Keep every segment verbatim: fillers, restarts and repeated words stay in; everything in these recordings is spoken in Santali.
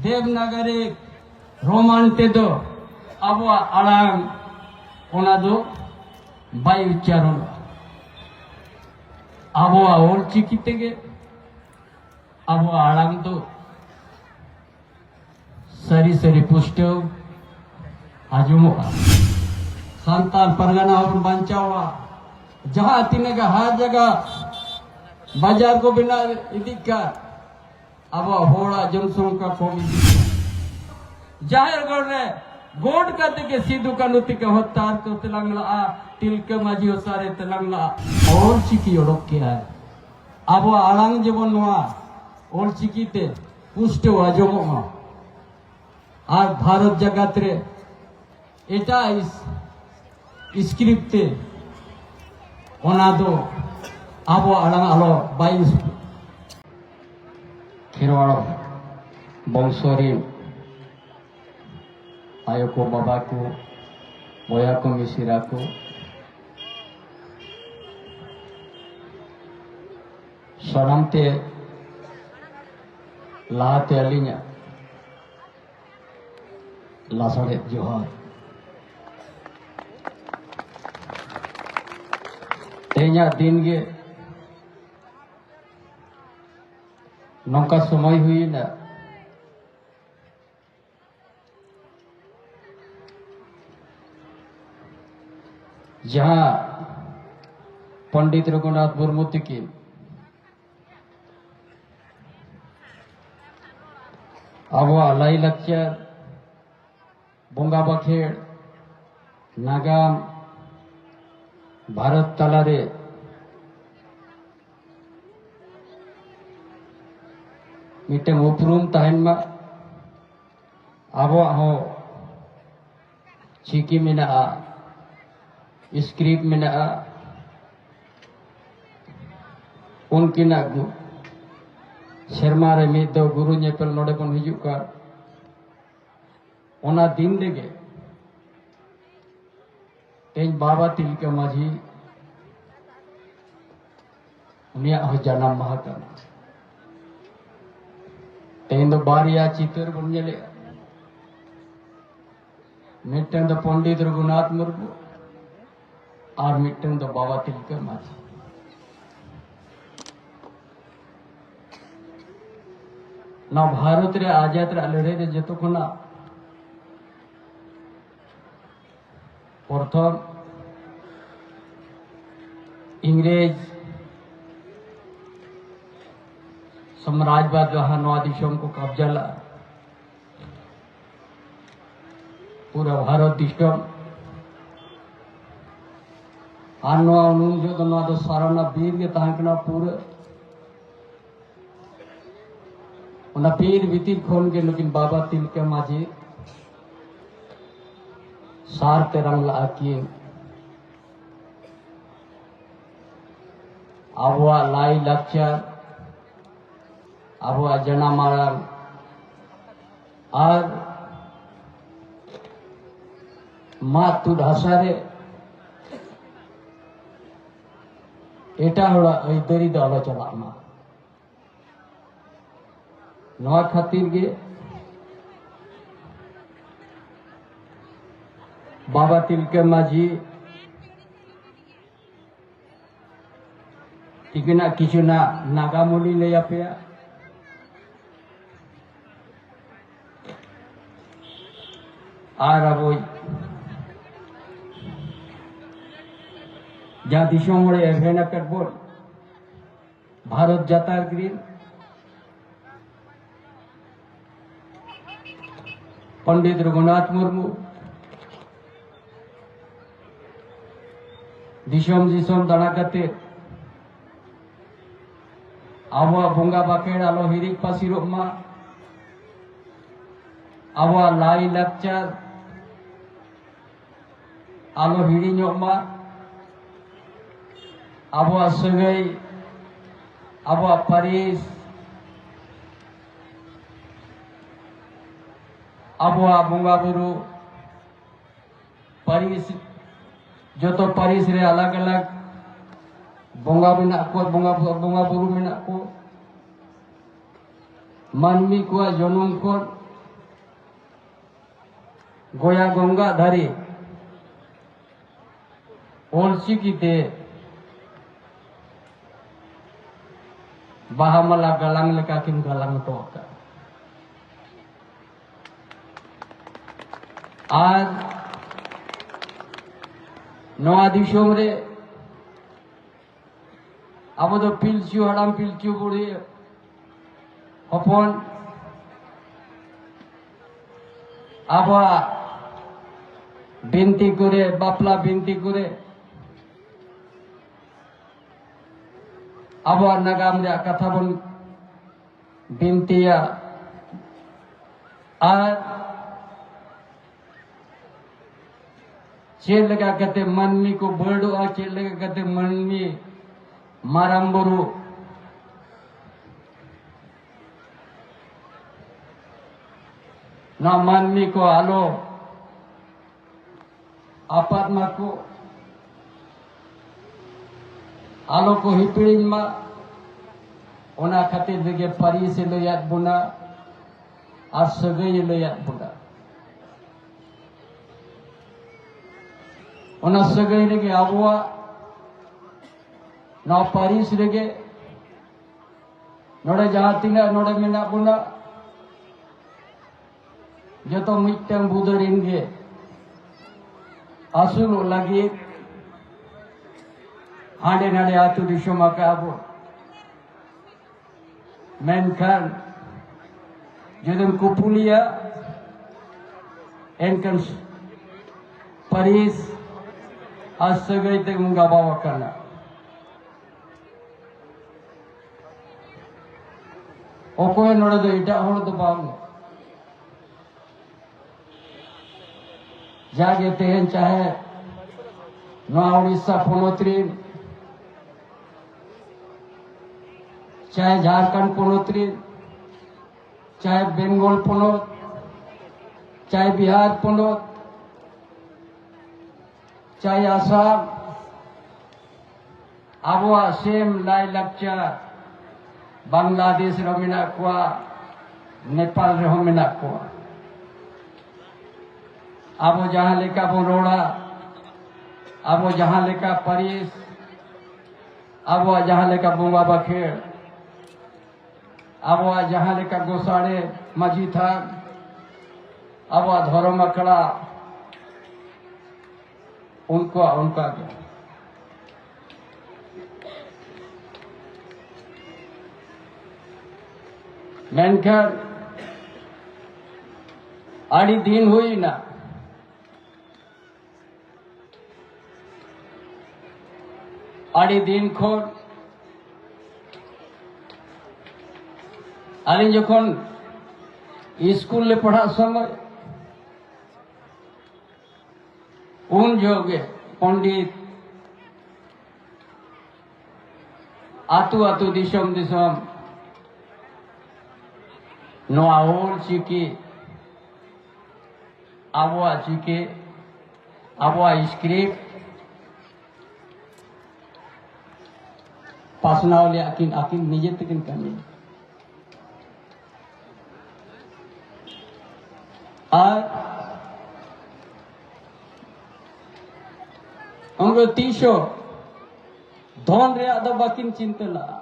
ᱫᱮᱵᱽᱱᱟᱜᱚᱨᱤ ᱨᱳᱢᱟᱱ ᱛᱮᱫᱚ ᱟᱵᱚᱣᱟᱜ ᱟᱲᱟᱝ ᱚᱱᱟ ᱫᱚ ᱵᱟᱭ ᱩᱪᱪᱟᱨᱚᱱᱚᱜᱼᱟ᱾ ᱟᱵᱚᱣᱟᱜ ᱚᱞ ᱪᱤᱠᱤ ᱛᱮᱜᱮ ᱟᱵᱚᱣᱟᱜ ᱟᱲᱟᱝ ᱫᱚ ᱥᱟᱹᱨᱤ ᱥᱟᱹᱨᱤ ᱯᱩᱥᱴᱟᱹᱣ ᱟᱸᱡᱚᱢᱚᱜᱼᱟ᱾ ᱥᱟᱱᱛᱟᱲ ᱯᱟᱨᱜᱟᱱᱟ ᱦᱚᱸᱵᱚᱱ ᱵᱟᱧᱪᱟᱣᱟ᱾ ᱡᱟᱦᱟᱸ ᱛᱤᱱᱟᱹᱜ ᱜᱮ ᱦᱟᱴ ᱡᱟᱭᱜᱟ ᱵᱟᱡᱟᱨ ᱠᱚ ᱵᱮᱱᱟᱣ ᱤᱫᱤᱜ ᱠᱟᱱ, ᱟᱵᱚᱣᱟᱜ ᱦᱚᱲᱟᱜ ᱡᱚᱱᱥᱚᱝᱠᱷᱟ ᱠᱚᱢ ᱤᱫᱤᱜ ᱠᱟᱱᱟ᱾ ᱡᱟᱦᱮᱨ ᱜᱚᱲ ᱨᱮ ᱜᱚᱰ ᱠᱟᱛᱮ ᱜᱮ ᱥᱤᱫᱩ ᱠᱟᱹᱱᱦᱩ ᱛᱤᱠᱤ ᱦᱚᱛᱛᱟ ᱠᱚ ᱛᱮᱞᱟᱝ ᱞᱟᱜᱼᱟ, ᱛᱤᱞᱠᱟᱹ ᱢᱟᱹᱡᱷᱤ ᱚᱥᱟᱨᱮ ᱛᱮᱞᱟᱝ ᱞᱟᱜᱼᱟ᱾ ᱚᱞ ᱪᱤᱠᱤ ᱚᱰᱚᱠ ᱠᱮᱜᱼᱟᱭ᱾ ᱟᱵᱚᱣᱟᱜ ᱟᱲᱟᱝ ᱡᱮᱢᱚᱱ ᱱᱚᱣᱟ ᱚᱞ ᱪᱤᱠᱤ ᱛᱮ ᱯᱩᱥᱴᱟᱹᱣ ᱟᱸᱡᱚᱢᱚᱜ ᱢᱟ᱾ ᱟᱨ ᱵᱷᱟᱨᱚᱛ ᱡᱟᱠᱟᱛ ᱨᱮ ᱮᱴᱟᱜ ᱤᱥ-, ᱥᱠᱨᱤᱯᱴ ᱛᱮ ᱚᱱᱟ ᱫᱚ ᱟᱵᱚᱣᱟᱜ ᱟᱲᱟᱝ ᱟᱞᱚ ᱵᱟᱭ ᱤᱥ-, ᱠᱷᱮᱨᱣᱟᱲ ᱵᱚᱝᱥᱚ ᱨᱤᱱ ᱟᱭᱳ ᱠᱚ, ᱵᱟᱵᱟ ᱠᱚ, ᱵᱚᱭᱦᱟ ᱠᱚ, ᱢᱤᱥᱨᱟ ᱠᱚ, ᱥᱟᱱᱟᱢ ᱛᱮ ᱞᱟᱦᱟᱛᱮ ᱟᱹᱞᱤᱧᱟᱜ ᱞᱟᱥᱟᱲᱦᱮᱫ ᱡᱚᱦᱟᱨ᱾ ᱛᱮᱦᱮᱧᱟᱜ ᱫᱤᱱ ᱜᱮ ᱱᱚᱝᱠᱟ ᱥᱚᱢᱚᱭ ᱦᱩᱭᱮᱱᱟ, ᱡᱟᱦᱟᱸ ᱯᱚᱱᱰᱤᱛ ᱨᱚᱜᱷᱩᱱᱟᱛᱷ ᱢᱩᱨᱢᱩ ᱛᱤᱠᱤᱱ ᱟᱵᱚᱣᱟᱜ ᱞᱟᱭᱼᱞᱟᱠᱪᱟᱨ, ᱵᱚᱸᱜᱟ ᱵᱟᱠᱷᱮᱲ, ᱱᱟᱜᱟᱢ, ᱵᱷᱟᱨᱚᱛ ᱛᱟᱞᱟᱨᱮ ᱢᱤᱫᱴᱟᱝ ᱩᱯᱨᱩᱢ ᱛᱟᱦᱮᱱ ᱢᱟ᱾ ᱟᱵᱚᱣᱟᱜ ᱦᱚᱸ ᱪᱤᱠᱤ ᱢᱮᱱᱟᱜᱼᱟ, ᱥᱠᱨᱤᱯᱴ ᱢᱮᱱᱟᱜᱼᱟ᱾ ᱩᱱᱠᱤᱱᱟᱜ ᱜᱩ-, ᱥᱮᱨᱢᱟ ᱨᱮ ᱢᱤᱫ ᱫᱷᱟᱣ ᱜᱩᱨᱩ ᱧᱮᱯᱮᱞ ᱱᱚᱰᱮ ᱵᱚᱱ ᱦᱤᱡᱩᱜ ᱠᱟᱱ, ᱚᱱᱟ ᱫᱤᱱ ᱨᱮᱜᱮ ᱛᱮᱦᱮᱧ ᱵᱟᱵᱟ ᱛᱤᱞᱠᱟᱹ ᱢᱟᱹᱡᱷᱤ, ᱩᱱᱤᱭᱟᱜ ᱦᱚᱸ ᱡᱟᱱᱟᱢ ᱢᱟᱦᱟ ᱠᱟᱱᱟ᱾ ᱛᱮᱦᱮᱧ ᱫᱚ ᱵᱟᱨᱭᱟ ᱪᱤᱛᱟᱹᱨ ᱵᱚᱱ ᱧᱮᱞᱮᱜᱼᱟ, ᱢᱤᱫᱴᱟᱝ ᱫᱚ ᱯᱚᱱᱰᱤᱛ ᱨᱚᱜᱷᱩᱱᱟᱛᱷ ᱢᱩᱨᱢᱩ ᱟᱨ ᱢᱤᱫᱴᱟᱝ ᱫᱚ ᱵᱟᱵᱟ ᱛᱤᱞᱠᱟᱹ ᱢᱟᱹᱡᱷᱤ᱾ ᱱᱚᱣᱟ ᱵᱷᱟᱨᱚᱛ ᱨᱮ ᱟᱡᱟᱫ ᱨᱮᱭᱟᱜ ᱞᱟᱹᱲᱦᱟᱹᱭ ᱨᱮ ᱡᱚᱛᱚ ᱠᱷᱚᱱᱟᱜ ᱯᱨᱚᱛᱷᱚᱢ ᱤᱝᱨᱮᱡᱽ ᱥᱟᱢᱨᱟᱡᱽᱵᱟᱫ ᱡᱟᱦᱟᱸ ᱱᱚᱣᱟ ᱫᱤᱥᱚᱢ ᱠᱚ ᱠᱟᱵᱽᱡᱟ ᱞᱮᱫᱼᱟ, ᱯᱩᱨᱟᱹ ᱵᱷᱟᱨᱚᱛ ᱫᱤᱥᱚᱢ᱾ ᱟᱨ ᱱᱚᱣᱟ ᱩᱱ ᱡᱚᱦᱚᱜ ᱫᱚ, ᱱᱚᱣᱟ ᱫᱚ ᱥᱟᱨᱱᱟ ᱵᱤᱨ ᱜᱮ ᱛᱟᱦᱮᱸ ᱠᱟᱱᱟ ᱯᱩᱨᱟᱹ᱾ ᱚᱱᱟ ᱵᱤᱨ ᱵᱷᱤᱛᱤᱨ ᱠᱷᱚᱱ ᱜᱮ ᱱᱩᱠᱤᱱ ᱵᱟᱵᱟ ᱛᱤᱞᱠᱟᱹ ᱢᱟᱹᱡᱷᱤ ᱥᱟᱨ ᱛᱮᱨᱟᱝ ᱞᱟᱜᱼᱟ ᱠᱤᱱ᱾ ᱟᱵᱚᱣᱟᱜ ᱞᱟᱭ ᱞᱟᱠᱪᱟᱨ, ᱟᱵᱚᱣᱟᱜ ᱡᱟᱱᱟᱢ ᱟᱲᱟᱝ ᱟᱨ ᱢᱟᱜ ᱛᱩᱫ ᱦᱟᱥᱟ ᱨᱮ ᱮᱴᱟᱜ ᱦᱚᱲᱟᱜ ᱟᱹᱭᱫᱟᱹᱨᱤ ᱫᱚ ᱟᱞᱚ ᱪᱟᱞᱟᱜ ᱢᱟ᱾ ᱱᱚᱣᱟ ᱠᱷᱟᱹᱛᱤᱨ ᱜᱮ ᱵᱟᱵᱟ ᱛᱤᱞᱠᱟᱹ ᱢᱟᱹᱡᱷᱤ ᱛᱤᱠᱤᱱᱟᱜ ᱠᱤᱪᱷᱩ ᱱᱟ-, ᱱᱟᱜᱟᱢ ᱦᱚᱸᱞᱤᱧ ᱞᱟᱹᱭ ᱟᱯᱮᱭᱟ᱾ ᱟᱨ ᱟᱵᱚ ᱡᱟ ᱫᱤᱥᱚᱢ ᱦᱚᱲᱮ ᱮᱵᱷᱮᱱ ᱟᱠᱟᱫ ᱵᱚᱱ, ᱵᱷᱟᱨᱚᱛ ᱡᱟᱛᱟᱨ ᱜᱨᱤᱱ ᱯᱚᱱᱰᱤᱛ ᱨᱚᱜᱷᱩᱱᱟᱛᱷ ᱢᱩᱨᱢᱩ ᱫᱤᱥᱚᱢ ᱫᱤᱥᱚᱢ ᱫᱟᱬᱟ ᱠᱟᱛᱮ ᱟᱵᱚᱣᱟᱜ ᱵᱚᱸᱜᱟ ᱵᱟᱠᱷᱮᱲ ᱟᱞᱚ ᱦᱤᱨᱤᱡ ᱯᱟᱹᱥᱤᱨᱚᱜ ᱢᱟ, ᱟᱵᱚᱣᱟᱜ ᱞᱟᱭ ᱞᱟᱠᱪᱟᱨ ᱟᱞᱚ ᱦᱤᱲᱤᱧᱚᱜ ᱢᱟ, ᱟᱵᱚᱣᱟᱜ ᱥᱟᱹᱜᱟᱹᱭ, ᱟᱵᱚᱣᱟᱜ ᱯᱟᱹᱨᱤᱥ, ᱟᱵᱚᱣᱟᱜ ᱵᱚᱸᱜᱟ ᱵᱩᱨᱩ, ᱯᱟᱹᱨᱤᱥ, ᱡᱚᱛᱚ ᱯᱟᱹᱨᱤᱥ ᱨᱮ ᱟᱞᱟᱜᱽ ᱟᱞᱟᱜᱽ ᱵᱚᱸᱜᱟ ᱢᱮᱱᱟᱜ ᱠᱚᱣᱟ, ᱵᱚᱸᱜᱟ, ᱵᱚᱸᱜᱟ ᱵᱩᱨᱩ ᱢᱮᱱᱟᱜ ᱠᱚ᱾ ᱢᱟᱹᱱᱢᱤ ᱠᱚᱣᱟᱜ ᱡᱚᱱᱚᱢ ᱠᱷᱚᱱ ᱜᱚᱭᱟ ᱜᱚᱝᱜᱟ ᱫᱷᱟᱹᱨᱤᱡ ᱚᱞᱪᱤᱠᱤ ᱛᱮ ᱵᱟᱦᱟ ᱢᱟᱞᱟ ᱜᱟᱞᱟᱝ ᱞᱮᱠᱟ ᱠᱤᱱ ᱜᱟᱞᱟᱝ ᱦᱚᱴᱚ ᱟᱠᱟᱫ᱾ ᱟᱨ ᱱᱚᱣᱟ ᱫᱤᱥᱚᱢ ᱨᱮ ᱟᱵᱚ ᱫᱚ ᱯᱤᱞᱪᱩ ᱦᱟᱲᱟᱢ ᱯᱤᱞᱪᱩ ᱵᱩᱲᱦᱤ ᱦᱚᱯᱚᱱ, ᱟᱵᱚᱣᱟᱜ ᱵᱤᱱᱛᱤ ᱠᱚᱨᱮ, ᱵᱟᱯᱞᱟ ᱵᱤᱱᱛᱤ ᱠᱚᱨᱮ ᱟᱵᱚᱣᱟᱜ ᱱᱟᱜᱟᱢ ᱨᱮᱭᱟᱜ ᱠᱟᱛᱷᱟ ᱵᱚᱱ ᱵᱤᱱᱛᱤᱭᱟ᱾ ᱟᱨ ᱪᱮᱫ ᱞᱮᱠᱟ ᱠᱟᱛᱮ ᱢᱟᱹᱱᱢᱤ ᱠᱚ ᱵᱟᱹᱲᱚᱜᱼᱟ, ᱪᱮᱫ ᱞᱮᱠᱟ ᱠᱟᱛᱮ ᱢᱟᱹᱱᱢᱤ ᱢᱟᱨᱟᱝ ᱵᱩᱨᱩ ᱱᱚᱣᱟ ᱢᱟᱹᱱᱢᱤ ᱠᱚ ᱟᱞᱚ ᱟᱯᱟᱫ ᱢᱟᱠᱚ, ᱟᱞᱚ ᱠᱚ ᱦᱤᱯᱤᱲᱤᱧ ᱢᱟ, ᱚᱱᱟ ᱠᱷᱟᱹᱛᱤᱨ ᱛᱮᱜᱮ ᱯᱟᱹᱨᱤᱥ ᱮ ᱞᱟᱹᱭᱟᱫ ᱵᱚᱱᱟ ᱟᱨ ᱥᱟᱹᱜᱟᱹᱭ ᱮ ᱞᱟᱹᱭᱟᱫ ᱵᱚᱱᱟ᱾ ᱚᱱᱟ ᱥᱟᱹᱜᱟᱹᱭ ᱨᱮᱜᱮ ᱟᱵᱚᱣᱟᱜ ᱱᱚᱣᱟ ᱯᱟᱹᱨᱤᱥ ᱨᱮᱜᱮ ᱱᱚᱰᱮ ᱡᱟᱦᱟᱸ ᱛᱤᱱᱟᱹᱜ ᱱᱚᱰᱮ ᱢᱮᱱᱟᱜ ᱵᱚᱱᱟ, ᱡᱚᱛᱚ ᱢᱤᱫᱴᱟᱝ ᱵᱩᱫᱟᱹ ᱨᱮᱱ ᱜᱮ ᱟᱹᱥᱩᱞᱚᱜ ᱞᱟᱹᱜᱤᱫ ᱦᱟᱸᱰᱮ ᱱᱟᱰᱮ ᱟᱹᱛᱩ ᱫᱤᱥᱚᱢ ᱟᱠᱟᱫ ᱵᱚᱱ᱾ ᱢᱮᱱᱠᱷᱟᱱ ᱡᱩᱫᱤᱢ ᱠᱩᱯᱩᱞᱤᱭᱟ, ᱮᱱᱠᱷᱟᱱ ᱯᱟᱹᱨᱤᱥ ᱟᱨ ᱥᱟᱹᱜᱟᱹᱭ ᱛᱮᱵᱚᱱ ᱜᱟᱵᱟᱣ ᱟᱠᱟᱱᱟ᱾ ᱚᱠᱚᱭ ᱱᱚᱰᱮ ᱫᱚ ᱮᱴᱟᱜ ᱦᱚᱲ ᱫᱚ ᱵᱟᱝ᱾ ᱡᱟᱜᱮ ᱛᱮᱦᱮᱧ ᱪᱟᱦᱮ ᱱᱚᱣᱟ ᱩᱲᱤᱥᱥᱟ ᱯᱚᱱᱚᱛ ᱨᱤᱱ, ᱪᱟᱦᱮ ᱡᱷᱟᱲᱠᱷᱚᱸᱰ ᱯᱚᱱᱚᱛ ᱨᱤᱱ, ᱪᱟᱦᱮ ᱵᱮᱝᱜᱚᱞ ᱯᱚᱱᱚᱛ, ᱪᱟᱦᱮ ᱵᱤᱦᱟᱨ ᱯᱚᱱᱚᱛ, ᱪᱟᱦᱮ ᱟᱥᱟᱢ, ᱟᱵᱚᱣᱟᱜ ᱥᱮᱢ ᱞᱟᱭᱼᱞᱟᱠᱪᱟᱨ ᱵᱟᱝᱞᱟᱫᱮᱥ ᱨᱮ ᱢᱮᱱᱟᱜ ᱠᱚᱣᱟ, ᱱᱮᱯᱟᱞ ᱨᱮᱦᱚᱸ ᱢᱮᱱᱟᱜ ᱠᱚᱣᱟ᱾ ᱟᱵᱚ ᱡᱟᱦᱟᱸ ᱞᱮᱠᱟ ᱵᱚᱱ ᱨᱚᱲᱟ, ᱟᱵᱚ ᱡᱟᱦᱟᱸ ᱞᱮᱠᱟ ᱯᱟᱹᱨᱤᱥ, ᱟᱵᱚᱣᱟᱜ ᱡᱟᱦᱟᱸ ᱞᱮᱠᱟ ᱵᱚᱸᱜᱟ ᱵᱟᱠᱷᱮᱲ, ᱟᱵᱚᱣᱟᱜ ᱡᱟᱦᱟᱸ ᱞᱮᱠᱟ ᱜᱚᱥᱟᱲᱮ, ᱢᱟᱹᱡᱷᱤ ᱛᱷᱟᱱ, ᱟᱵᱚᱣᱟᱜ ᱫᱷᱚᱨᱚᱢ ᱟᱠᱷᱲᱟ, ᱩᱱᱠᱩᱣᱟᱜ ᱚᱱᱠᱟ ᱜᱮ᱾ ᱢᱮᱱᱠᱷᱟᱱ ᱟᱹᱰᱤ ᱫᱤᱱ ᱦᱩᱭᱱᱟ, ᱟᱹᱰᱤ ᱫᱤᱱ ᱠᱷᱚᱱ ᱟᱹᱞᱤᱧ ᱡᱚᱠᱷᱚᱱ ᱥᱠᱩᱞ ᱞᱮ ᱯᱟᱲᱦᱟᱜ ᱥᱚᱢᱚᱭ, ᱩᱱ ᱡᱚᱦᱚᱜ ᱜᱮ ᱯᱚᱱᱰᱤᱛ ᱟᱹᱛᱩ ᱟᱹᱛᱩ, ᱫᱤᱥᱚᱢ ᱫᱤᱥᱚᱢ ᱱᱚᱣᱟ ᱚᱞ ᱪᱤᱠᱤ, ᱟᱵᱚᱣᱟᱜ ᱪᱤᱠᱤ, ᱟᱵᱚᱣᱟᱜ ᱥᱠᱨᱤᱯᱴ ᱯᱟᱥᱱᱟᱣ ᱞᱮᱭᱟ ᱠᱤᱱ, ᱟᱹᱠᱤᱱ ᱱᱤᱡᱮ ᱛᱮᱠᱤᱱ ᱠᱟᱹᱢᱤᱭᱟ᱾ ᱟᱨ ᱩᱱᱠᱩ ᱛᱤᱥ ᱦᱚᱸ ᱫᱷᱚᱱ ᱨᱮᱭᱟᱜ ᱫᱚ ᱵᱟᱹᱠᱤᱱ ᱪᱤᱱᱛᱟᱹ ᱞᱟᱜᱼᱟ᱾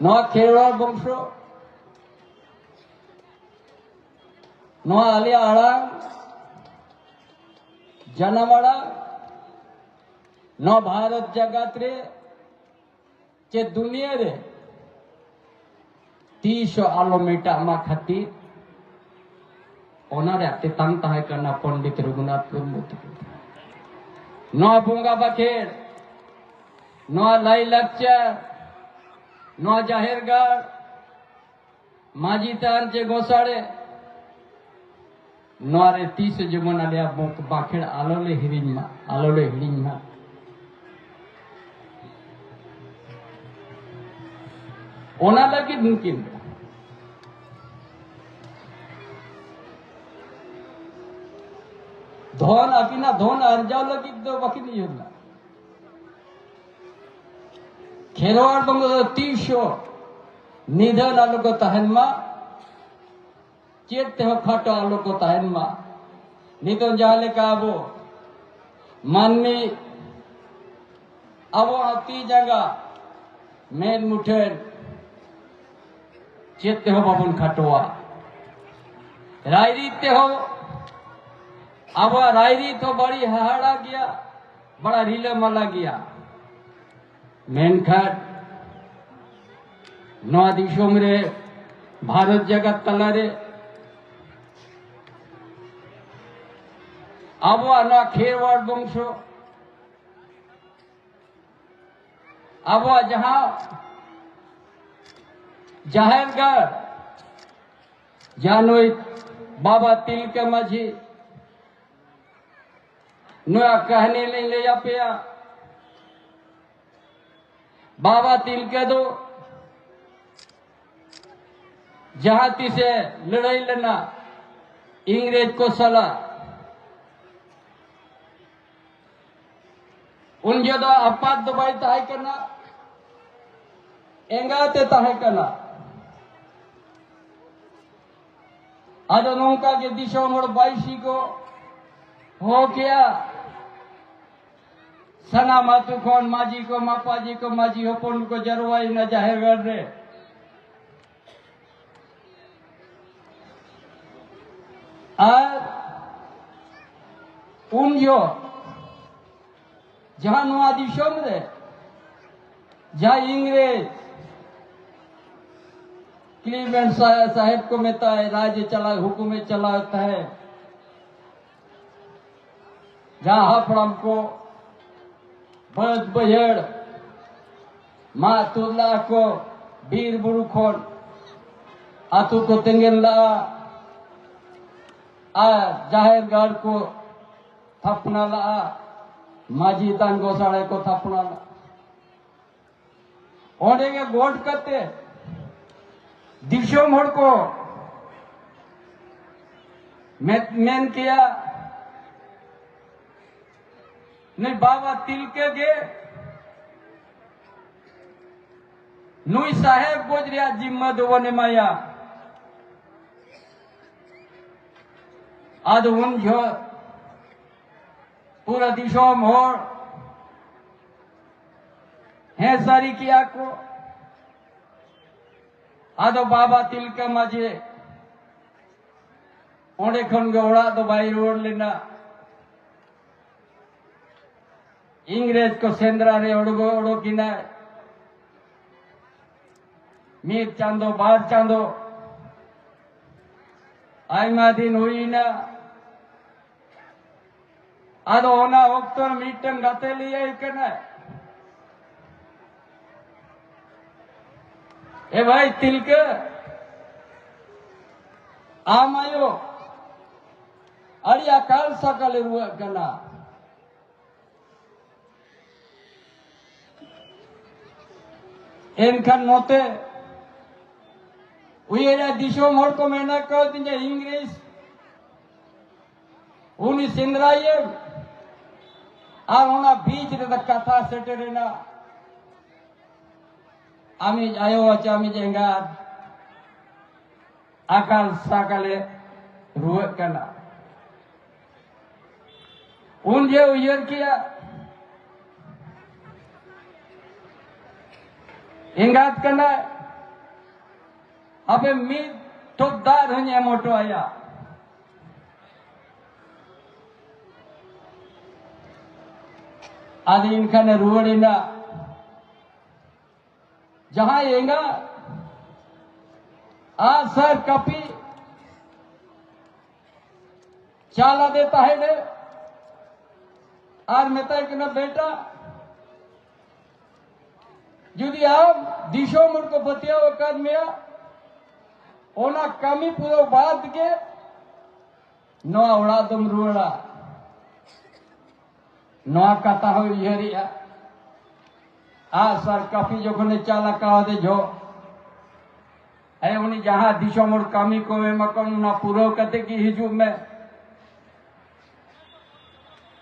ᱱᱚᱣᱟ ᱠᱷᱮᱨᱣᱟᱲ ᱵᱚᱝᱥᱚ, ᱱᱚᱣᱟ ᱟᱞᱮᱭᱟᱜ ᱟᱲᱟᱝ, ᱡᱟᱱᱟᱢ ᱟᱲᱟᱝ, ᱱᱚᱣᱟ ᱵᱷᱟᱨᱚᱛ ᱡᱟᱠᱟᱛ ᱨᱮ ᱪᱮ ᱫᱩᱱᱤᱭᱟᱹ ᱨᱮ ᱛᱤᱥ ᱦᱚᱸ ᱟᱞᱚ ᱢᱮᱴᱟᱜ ᱢᱟ ᱠᱷᱟᱹᱛᱤᱨ ᱚᱱᱟ ᱨᱮᱭᱟᱜ ᱛᱮᱛᱟᱝ ᱛᱟᱦᱮᱸ ᱠᱟᱱᱟ ᱯᱚᱱᱰᱤᱛ ᱨᱚᱜᱷᱩᱱᱟᱛᱷ ᱢᱩᱨᱢᱩ ᱛᱟᱹᱠᱤᱱ᱾ ᱱᱚᱣᱟ ᱵᱚᱸᱜᱟ ᱵᱟᱠᱷᱮᱲ, ᱱᱚᱣᱟ ᱞᱟᱭᱼᱞᱟᱠᱪᱟᱨ, ᱱᱚᱣᱟ ᱡᱟᱦᱮᱨ ᱜᱟᱲ, ᱢᱟᱹᱡᱷᱤ ᱛᱷᱟᱱ ᱪᱮ ᱜᱚᱥᱟᱲᱮ, ᱱᱚᱣᱟ ᱨᱮ ᱛᱤᱥ ᱡᱮᱢᱚᱱ ᱟᱞᱮᱭᱟᱜ ᱵᱚᱸᱜᱟ ᱵᱟᱠᱷᱮᱲ ᱟᱞᱚ ᱞᱮ ᱦᱤᱲᱤᱧ ᱢᱟ, ᱟᱞᱚ ᱞᱮ ᱦᱤᱲᱤᱧ ᱢᱟ᱾ ᱚᱱᱟ ᱞᱟᱹᱜᱤᱫ ᱱᱩᱠᱤᱱ ᱫᱚ ᱫᱷᱚᱱ, ᱟᱹᱠᱤᱱᱟᱜ ᱫᱷᱚᱱ ᱟᱨᱡᱟᱣ ᱞᱟᱹᱜᱤᱫ ᱫᱚ ᱵᱟᱹᱠᱤᱱ ᱩᱭᱦᱟᱹᱨ ᱞᱮᱫᱟ᱾ ᱠᱷᱮᱨᱣᱟᱲ ᱵᱚᱝᱜᱚ ᱫᱚ ᱛᱤᱥ ᱦᱚᱸ ᱱᱤᱫᱷᱟᱹᱱ ᱟᱞᱚ ᱠᱚ ᱛᱟᱦᱮᱱ ᱢᱟ, ᱪᱮᱫ ᱛᱮᱦᱚᱸ ᱠᱷᱟᱴᱚ ᱟᱞᱚ ᱠᱚ ᱛᱟᱦᱮᱱ ᱢᱟ᱾ ᱱᱤᱛᱚᱜ ᱡᱟᱦᱟᱸ ᱞᱮᱠᱟ ᱟᱵᱚ ᱢᱟᱹᱱᱢᱤ ᱟᱵᱚᱣᱟᱜ ᱛᱤ ᱡᱟᱸᱜᱟ ᱢᱮᱫ ᱢᱩᱴᱷᱟᱹᱱ ᱪᱮᱫ ᱛᱮᱦᱚᱸ ᱵᱟᱵᱚᱱ ᱠᱷᱟᱴᱚᱣᱟ᱾ ᱨᱟᱭᱨᱤᱛ ᱛᱮᱦᱚᱸ ᱟᱵᱚᱣᱟᱜ ᱨᱟᱭᱨᱤᱛ ᱦᱚᱸ ᱵᱟᱹᱲᱤ ᱦᱟᱦᱟᱲᱟ ᱜᱮᱭᱟ, ᱵᱟᱲᱟ ᱨᱤᱞᱟᱹᱢᱟᱞᱟ ᱜᱮᱭᱟ᱾ ᱢᱮᱱᱠᱷᱟᱱ ᱱᱚᱣᱟ ᱫᱤᱥᱚᱢ ᱨᱮ, ᱵᱷᱟᱨᱚᱛ ᱡᱟᱠᱟᱛ ᱛᱟᱞᱟᱨᱮ ᱟᱵᱚᱣᱟᱜ ᱱᱚᱣᱟ ᱠᱷᱮᱨᱣᱟᱲ ᱵᱚᱝᱥᱚ, ᱟᱵᱚᱣᱟᱜ ᱡᱟᱦᱟᱸ ᱡᱟᱦᱮᱨ ᱜᱟᱲ, ᱡᱟᱦᱟᱸ ᱱᱩᱭ ᱵᱟᱵᱟ ᱛᱤᱞᱠᱟᱹ ᱢᱟᱹᱡᱷᱤ, ᱱᱚᱣᱟ ᱠᱟᱹᱦᱱᱤ ᱞᱤᱧ ᱞᱟᱹᱭ ᱟᱯᱮᱭᱟ᱾ ᱵᱟᱵᱟ ᱛᱤᱞᱠᱟᱹ ᱫᱚ ᱡᱟᱦᱟᱸ ᱛᱤᱥᱮ ᱞᱟᱹᱲᱦᱟᱹᱭ ᱞᱮᱱᱟ ᱤᱝᱨᱮᱡᱽ ᱠᱚ ᱥᱟᱞᱟᱜ, ᱩᱱ ᱡᱚᱦᱚᱜ ᱫᱚ ᱟᱯᱟᱛ ᱫᱚ ᱵᱟᱭ ᱛᱟᱦᱮᱸ ᱠᱟᱱᱟ, ᱮᱸᱜᱟᱛᱮ ᱛᱟᱦᱮᱸ ᱠᱟᱱᱟ᱾ ᱟᱫᱚ ᱱᱚᱝᱠᱟ ᱜᱮ ᱫᱤᱥᱚᱢ ᱦᱚᱲ ᱵᱟᱭᱥᱤ ᱠᱚ ᱦᱚᱦᱚ ᱠᱮᱜᱼᱟ᱾ ᱥᱟᱱᱟᱢ ᱟᱹᱛᱩ ᱠᱷᱚᱱ ᱢᱟᱹᱡᱷᱤ ᱠᱚ, ᱢᱟᱯᱟᱡᱷᱤ ᱠᱚ, ᱢᱟᱹᱡᱷᱤ ᱦᱚᱯᱚᱱ ᱠᱚ ᱡᱟᱨᱣᱟᱭᱮᱱᱟ ᱡᱟᱦᱮᱨ ᱜᱟᱲ ᱨᱮ᱾ ᱟᱨ ᱩᱱ ᱡᱚᱦᱚᱜ ᱡᱟᱦᱟᱸ ᱱᱚᱣᱟ ᱫᱤᱥᱚᱢ ᱨᱮ ᱡᱟᱦᱟᱸ ᱤᱝᱨᱮᱡᱽ ᱠᱞᱤᱢᱮᱱᱴ ᱥᱟ-, ᱥᱟᱦᱮᱵᱽ ᱠᱚ ᱢᱮᱛᱟᱭ, ᱨᱟᱡᱽ ᱮ ᱪᱟᱞᱟᱣ, ᱦᱩᱠᱩᱢ ᱮ ᱪᱟᱞᱟᱣ ᱛᱟᱦᱮᱸᱫ, ᱡᱟᱦᱟᱸ ᱦᱟᱯᱲᱟᱢ ᱠᱚ ᱵᱟᱹᱫᱽ ᱵᱟᱹᱭᱦᱟᱹᱲ, ᱢᱟᱜ ᱛᱩᱫ ᱞᱟᱜᱼᱟ ᱠᱚ, ᱵᱤᱨ ᱵᱩᱨᱩ ᱠᱷᱚᱱ ᱟᱹᱛᱩ ᱠᱚ ᱛᱮᱸᱜᱮᱱ ᱞᱟᱜᱼᱟ, ᱟᱨ ᱡᱟᱦᱮᱨ ᱜᱟᱲ ᱠᱚ ᱛᱷᱟᱯᱱᱟ ᱞᱟᱜᱼᱟ, ᱢᱟᱹᱡᱷᱤ ᱛᱷᱟᱱ ᱜᱚᱥᱟᱲᱮ ᱠᱚ ᱛᱷᱟᱯᱱᱟ ᱞᱟᱜᱼᱟ᱾ ᱚᱸᱰᱮ ᱜᱮ ᱜᱚᱴ ᱠᱟᱛᱮ ᱫᱤᱥᱚᱢ ᱦᱚᱲ ᱠᱚ ᱢᱮᱱ, ᱢᱮᱱ ᱠᱮᱭᱟ, ᱱᱩᱭ ᱵᱟᱵᱟ ᱛᱤᱞᱠᱟᱹ ᱜᱮ ᱱᱩᱭ ᱥᱟᱦᱮᱵ ᱜᱚᱡ ᱨᱮᱭᱟᱜ ᱡᱤᱢᱢᱟᱹ ᱫᱚᱵᱚᱱ ᱮᱢᱟᱭᱟ᱾ ᱟᱫᱚ ᱩᱱ ᱡᱚᱦᱚᱜ ᱯᱩᱨᱟᱹ ᱫᱤᱥᱚᱢ ᱦᱚᱲ ᱦᱮᱸ ᱥᱟᱹᱨᱤ ᱠᱮᱜᱼᱟ ᱠᱚ᱾ ᱟᱫᱚ ᱵᱟᱵᱟ ᱛᱤᱞᱠᱟᱹ ᱢᱟᱹᱡᱷᱤ ᱚᱸᱰᱮ ᱠᱷᱚᱱ ᱜᱮ ᱚᱲᱟᱜ ᱫᱚ ᱵᱟᱭ ᱨᱩᱣᱟᱹᱲ ᱞᱮᱱᱟ᱾ ᱤᱝᱨᱮᱡᱽ ᱠᱚ ᱥᱮᱸᱫᱽᱨᱟ ᱨᱮ ᱚᱰᱚᱠ, ᱚᱰᱚᱠ ᱮᱱᱟᱭ᱾ ᱢᱤᱫ ᱪᱟᱸᱫᱚ, ᱵᱟᱨ ᱪᱟᱸᱫᱚ, ᱟᱭᱢᱟ ᱫᱤᱱ ᱦᱩᱭ ᱮᱱᱟ᱾ ᱟᱫᱚ ᱚᱱᱟ ᱚᱠᱛᱚ ᱨᱮ ᱢᱤᱫᱴᱟᱝ ᱜᱟᱛᱮ ᱞᱟᱹᱭᱟᱭ ᱠᱟᱱᱟ, "ᱮ ᱵᱷᱟᱭ ᱛᱤᱞᱠᱟᱹ, ᱟᱢ ᱟᱭᱳ ᱟᱹᱰᱤ ᱟᱠᱟᱞ ᱥᱟᱠᱟᱞᱮ ᱨᱩᱣᱟᱹᱜ ᱠᱟᱱᱟ᱾" ᱮᱱᱠᱷᱟᱱ ᱱᱚᱛᱮ ᱩᱭᱦᱟᱹᱨᱟ, ᱫᱤᱥᱚᱢ ᱦᱚᱲ ᱠᱚ ᱢᱮᱱᱟ ᱠᱟᱣᱫᱤᱧᱟ, ᱤᱝᱨᱮᱡᱽ ᱩᱱᱤ ᱥᱮᱸᱫᱽᱨᱟᱭᱮᱢ, ᱟᱨ ᱚᱱᱟ ᱵᱤᱪ ᱨᱮᱫᱚ ᱠᱟᱛᱷᱟ ᱥᱮᱴᱮᱨᱮᱱᱟ, ᱟᱢᱤᱡ ᱟᱭᱳ ᱪᱮ ᱟᱢᱤᱡ ᱮᱸᱜᱟᱛ ᱟᱠᱟᱞ ᱥᱟᱠᱟᱞᱮ ᱨᱩᱣᱟᱹᱜ ᱠᱟᱱᱟ᱾ ᱩᱱ ᱡᱮ ᱩᱭᱦᱟᱹᱨ ᱠᱮᱜᱼᱟ, ᱮᱸᱜᱟᱛ ᱠᱟᱱᱟᱭ, ᱟᱯᱮ ᱢᱤᱫ ᱴᱷᱚᱯ ᱫᱟᱜ ᱨᱮᱦᱚᱸᱧ ᱮᱢ ᱦᱚᱴᱚ ᱟᱭᱟ᱾ ᱟᱫᱚ ᱮᱱᱠᱷᱟᱱᱮ ᱨᱩᱣᱟᱹᱲ ᱮᱱᱟ᱾ ᱡᱟᱦᱟᱸᱭ ᱮᱸᱜᱟ ᱟᱜᱼᱥᱟᱨ ᱠᱟᱹᱯᱤ ᱪᱟᱞ ᱟᱫᱮ ᱛᱟᱦᱮᱸᱱᱮ ᱟᱨ ᱢᱮᱛᱟᱭ ᱠᱟᱱᱟ, "ᱵᱮᱴᱟ, ᱡᱩᱫᱤ ᱟᱢ ᱫᱤᱥᱚᱢ ᱦᱚᱲ ᱠᱚ ᱯᱟᱹᱛᱭᱟᱹᱣ ᱟᱠᱟᱫ ᱢᱮᱭᱟ, ᱚᱱᱟ ᱠᱟᱹᱢᱤ ᱯᱩᱨᱟᱹᱣ ᱵᱟᱫ ᱜᱮ ᱱᱚᱣᱟ ᱚᱲᱟᱜ ᱫᱚᱢ ᱨᱩᱣᱟᱹᱲᱟ᱾" ᱱᱚᱣᱟ ᱠᱟᱛᱷᱟ ᱦᱚᱸᱭ ᱩᱭᱦᱟᱹᱨᱮᱜᱼᱟ᱾ ᱟᱜᱼᱥᱟᱨ ᱠᱟᱹᱯᱤ ᱡᱚᱠᱷᱚᱱᱮ ᱪᱟᱞ ᱟᱠᱟᱣᱟᱫᱮ ᱡᱚᱦᱚᱜ, ᱮ, ᱩᱱᱤ ᱡᱟᱦᱟᱸ ᱫᱤᱥᱚᱢ ᱦᱚᱲ ᱠᱟᱹᱢᱤ ᱠᱚ ᱮᱢᱟ ᱠᱚ, ᱚᱱᱟ ᱯᱩᱨᱟᱹᱣ ᱠᱟᱛᱮ ᱜᱮ ᱦᱤᱡᱩᱜ ᱢᱮ᱾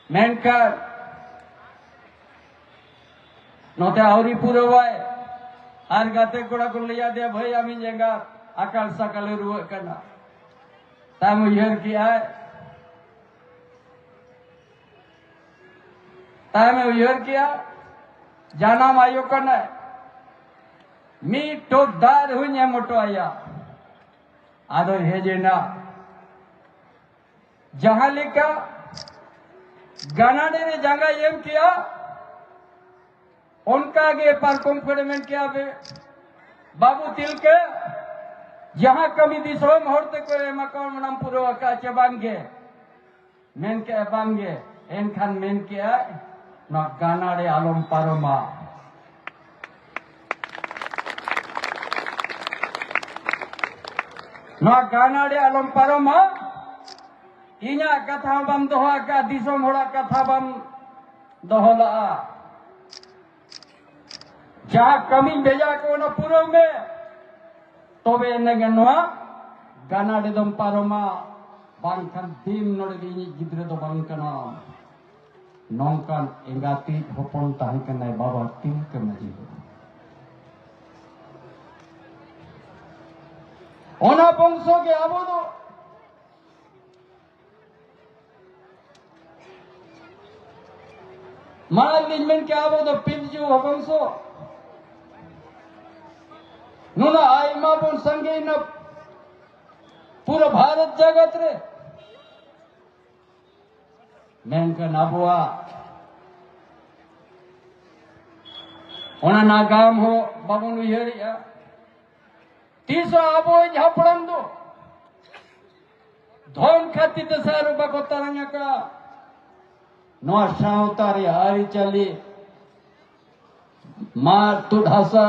ᱢᱮᱱᱠᱷᱟᱱ ᱱᱚᱛᱮ ᱟᱹᱣᱨᱤ ᱯᱩᱨᱟᱹᱣᱟᱭ, ᱟᱨ ᱜᱟᱛᱮ ᱠᱚᱲᱟ ᱠᱚ ᱞᱟᱹᱭ ᱟᱫᱮᱭᱟ, "ᱵᱷᱟᱹᱭ, ᱟᱢᱤᱡ ᱮᱸᱜᱟᱛ ᱟᱠᱟᱞ ᱥᱟᱠᱟᱞᱮ ᱨᱩᱣᱟᱹᱜ ᱠᱟᱱᱟ᱾" ᱛᱟᱭᱚᱢ ᱩᱭᱦᱟᱹᱨ ᱠᱮᱜᱼᱟᱭ, ᱛᱟᱭᱚᱢᱮ ᱩᱭᱦᱟᱹᱨ ᱠᱮᱜᱼᱟ, ᱡᱟᱱᱟᱢ ᱟᱭᱳ ᱠᱟᱱᱟᱭ, ᱢᱤᱫ ᱴᱚᱯ ᱫᱟᱜ ᱨᱮᱦᱚᱸᱧ ᱮᱢ ᱦᱚᱴᱚ ᱟᱭᱟ᱾ ᱟᱫᱚᱭ ᱦᱮᱡ ᱮᱱᱟ᱾ ᱡᱟᱦᱟᱸ ᱞᱮᱠᱟ ᱜᱟᱱᱟᱰᱮ ᱨᱮ ᱡᱟᱸᱜᱟᱭ ᱮᱢ ᱠᱮᱜᱼᱟ, ᱚᱱᱠᱟ ᱜᱮ ᱯᱟᱨᱠᱚᱢ ᱠᱚᱨᱮ ᱢᱮᱱ ᱠᱮᱜᱼᱟ ᱵᱮ, "ᱵᱟᱹᱵᱩ ᱛᱤᱞᱠᱟᱹ, ᱡᱟᱦᱟᱸ ᱠᱟᱹᱢᱤ ᱫᱤᱥᱚᱢ ᱦᱚᱲ ᱛᱮᱠᱚ ᱮᱢ ᱟᱠᱟᱫ, ᱚᱱᱟᱢ ᱯᱩᱨᱟᱹᱣ ᱟᱠᱟᱫ ᱪᱮ ᱵᱟᱝ ᱜᱮ?" ᱢᱮᱱ ᱠᱮᱜᱼᱟ, "ᱵᱟᱝ ᱜᱮ᱾" ᱮᱱᱠᱷᱟᱱ ᱢᱮᱱ ᱠᱮᱜᱼᱟᱭ, "ᱱᱚᱣᱟ ᱜᱟᱱᱟᱰᱮ ᱟᱞᱚᱢ ᱯᱟᱨᱚᱢᱟ, ᱱᱚᱣᱟ ᱜᱟᱱᱟᱰᱮ ᱟᱞᱚᱢ ᱯᱟᱨᱚᱢᱟ᱾ ᱤᱧᱟᱜ ᱠᱟᱛᱷᱟ ᱦᱚᱸ ᱵᱟᱢ ᱫᱚᱦᱚ ᱟᱠᱟᱫ, ᱫᱤᱥᱚᱢ ᱦᱚᱲᱟᱜ ᱠᱟᱛᱷᱟ ᱵᱟᱢ ᱫᱚᱦᱚ ᱞᱟᱜᱼᱟ᱾ ᱡᱟᱦᱟᱸ ᱠᱟᱹᱢᱤᱧ ᱵᱷᱮᱡᱟ ᱠᱚ, ᱚᱱᱟ ᱯᱩᱨᱟᱹᱣ ᱢᱮ, ᱛᱚᱵᱮ ᱮᱱᱟᱝ ᱜᱮ ᱱᱚᱣᱟ ᱜᱟᱱᱟᱰᱮ ᱫᱚᱢ ᱯᱟᱨᱚᱢᱟ, ᱵᱟᱝᱠᱷᱟᱱ ᱫᱤᱱ ᱱᱚᱰᱮ ᱫᱚ ᱤᱧᱤᱡ ᱜᱤᱫᱽᱨᱟᱹ ᱫᱚ ᱵᱟᱝ ᱠᱟᱱᱟᱢ᱾" ᱱᱚᱝᱠᱟᱱ ᱮᱸᱜᱟᱛᱤᱡ ᱦᱚᱯᱚᱱ ᱛᱟᱦᱮᱸ ᱠᱟᱱᱟᱭ ᱵᱟᱵᱟ ᱛᱤᱞᱠᱟᱹ ᱢᱟᱹᱡᱷᱤ ᱫᱚ᱾ ᱚᱱᱟ ᱵᱚᱝᱥᱚ ᱜᱮ ᱟᱵᱚ ᱫᱚ᱾ ᱢᱟᱲᱟᱝ ᱞᱤᱧ ᱢᱮᱱ ᱠᱮᱜᱼᱟ, ᱟᱵᱚ ᱫᱚ ᱯᱤᱞᱪᱩ ᱵᱚᱝᱥᱚ᱾ ᱱᱩᱱᱟᱹᱜ ᱟᱭᱢᱟ ᱵᱚᱱ ᱥᱟᱸᱜᱮᱭᱮᱱᱟ ᱯᱩᱨᱟᱹ ᱵᱷᱟᱨᱚᱛ ᱡᱟᱜᱟᱛ ᱨᱮ, ᱢᱮᱱᱠᱷᱟᱱ ᱟᱵᱚᱣᱟᱜ ᱚᱱᱟ ᱱᱟᱜᱟᱢ ᱦᱚᱸ ᱵᱟᱵᱚᱱ ᱩᱭᱦᱟᱹᱨᱮᱜᱼᱟ᱾ ᱛᱤᱥ ᱦᱚᱸ ᱟᱵᱚᱭᱤᱡ ᱦᱟᱯᱲᱟᱢ ᱫᱚ ᱫᱷᱚᱱ ᱠᱷᱟᱹᱛᱤᱨ ᱛᱮ ᱥᱟᱨ ᱵᱟᱠᱚ ᱛᱟᱨᱟᱝ ᱟᱠᱟᱫᱼᱟ᱾ ᱱᱚᱣᱟ ᱥᱟᱶᱛᱟ ᱨᱮᱭᱟᱜ ᱟᱹᱨᱤᱪᱟᱹᱞᱤ, ᱢᱟᱜ ᱛᱩᱫ ᱦᱟᱥᱟ,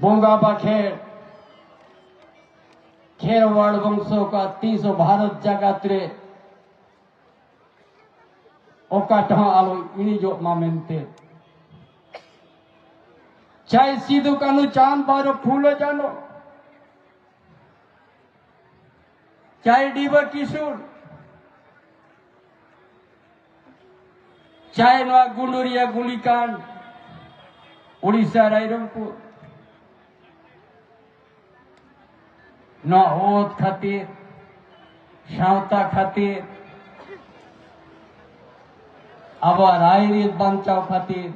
ᱵᱚᱸᱜᱟ ᱵᱟᱠᱷᱮᱲ, ᱠᱷᱮᱨᱣᱟᱲ ᱵᱚᱝᱥᱚ ᱠᱚᱣᱟᱜ ᱛᱤᱥ ᱦᱚᱸ ᱵᱷᱟᱨᱚᱛ ᱡᱟᱜᱟᱛ ᱨᱮ ᱚᱠᱟ ᱴᱷᱮᱱ ᱦᱚᱸ ᱟᱞᱚ ᱤᱬᱤᱡᱚᱜ ᱢᱟ ᱢᱮᱱᱛᱮ᱾ ᱪᱟᱦᱮ ᱥᱤᱫᱩ ᱠᱟᱹᱱᱦᱩ, ᱪᱟᱸᱫ ᱵᱷᱟᱭᱨᱚ, ᱯᱷᱩᱞᱳ ᱡᱷᱟᱱᱳ, ᱪᱟᱦᱮ ᱰᱤᱵᱟᱹ ᱠᱤᱥᱩᱱ, ᱪᱟᱦᱮ ᱱᱚᱣᱟ ᱜᱩᱰᱩᱨᱤᱭᱟᱹ ᱜᱩᱞᱤᱠᱟᱱᱰ, ᱩᱲᱤᱥᱥᱟ ᱨᱟᱭᱨᱚᱝᱯᱩᱨ ᱱᱚᱣᱟ ᱚᱛ ᱠᱷᱟᱹᱛᱤᱨ, ᱥᱟᱶᱛᱟ ᱠᱷᱟᱹᱛᱤᱨ, ᱟᱵᱚᱣᱟᱜ ᱨᱟᱭᱨᱤᱛ ᱵᱟᱧᱪᱟᱣ ᱠᱷᱟᱹᱛᱤᱨ,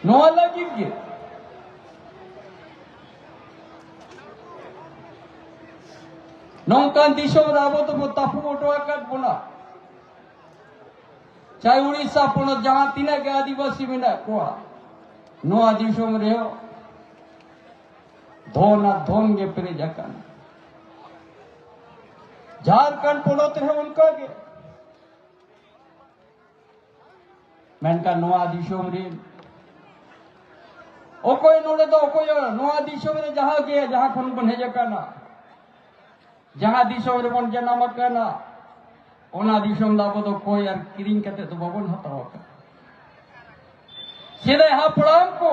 ᱱᱚᱣᱟ ᱞᱟᱹᱜᱤᱫ ᱜᱮ ᱱᱚᱝᱠᱟᱱ ᱫᱤᱥᱚᱢ ᱨᱮ ᱟᱵᱚ ᱫᱚᱵᱚ ᱛᱟᱹᱯᱩ ᱦᱚᱴᱚ ᱟᱠᱟᱫ ᱵᱚᱱᱟ᱾ ᱪᱟᱭ ᱩᱲᱤᱥᱥᱟ ᱯᱚᱱᱚᱛ ᱡᱟᱦᱟᱸ ᱛᱤᱱᱟᱹᱜ ᱜᱮ ᱟᱹᱫᱤᱵᱟᱹᱥᱤ ᱢᱮᱱᱟᱜ ᱠᱚᱣᱟ, ᱱᱚᱣᱟ ᱫᱤᱥᱚᱢ ᱨᱮᱦᱚᱸ ᱫᱷᱚᱱ ᱟᱨ ᱫᱷᱚᱱ ᱜᱮ ᱯᱮᱨᱮᱡ ᱟᱠᱟᱱᱟ᱾ ᱡᱷᱟᱲᱠᱷᱚᱸᱰ ᱯᱚᱱᱚᱛ ᱨᱮᱦᱚᱸ ᱚᱱᱠᱟ ᱜᱮ᱾ ᱢᱮᱱᱠᱷᱟᱱ ᱱᱚᱣᱟ ᱫᱤᱥᱚᱢ ᱨᱮᱱ ᱚᱠᱚᱭ ᱱᱚᱰᱮ ᱫᱚ ᱚᱠᱚᱭ, ᱱᱚᱣᱟ ᱫᱤᱥᱚᱢ ᱨᱮ ᱡᱟᱦᱟᱸ ᱜᱮ, ᱡᱟᱦᱟᱸ ᱠᱷᱚᱱ ᱵᱚᱱ ᱦᱮᱡ ᱟᱠᱟᱱᱟ, ᱡᱟᱦᱟᱸ ᱫᱤᱥᱚᱢ ᱨᱮᱵᱚᱱ ᱡᱟᱱᱟᱢ ᱟᱠᱟᱱᱟ, ᱚᱱᱟ ᱫᱤᱥᱚᱢ ᱫᱚ ᱟᱵᱚ ᱫᱚ ᱠᱚᱭ ᱟᱨ ᱠᱤᱨᱤᱧ ᱠᱟᱛᱮ ᱫᱚ ᱵᱟᱵᱚᱱ ᱦᱟᱛᱟᱣ ᱟᱠᱟᱫᱟ᱾ ᱥᱮᱫᱟᱭ ᱦᱟᱯᱲᱟᱢ ᱠᱚ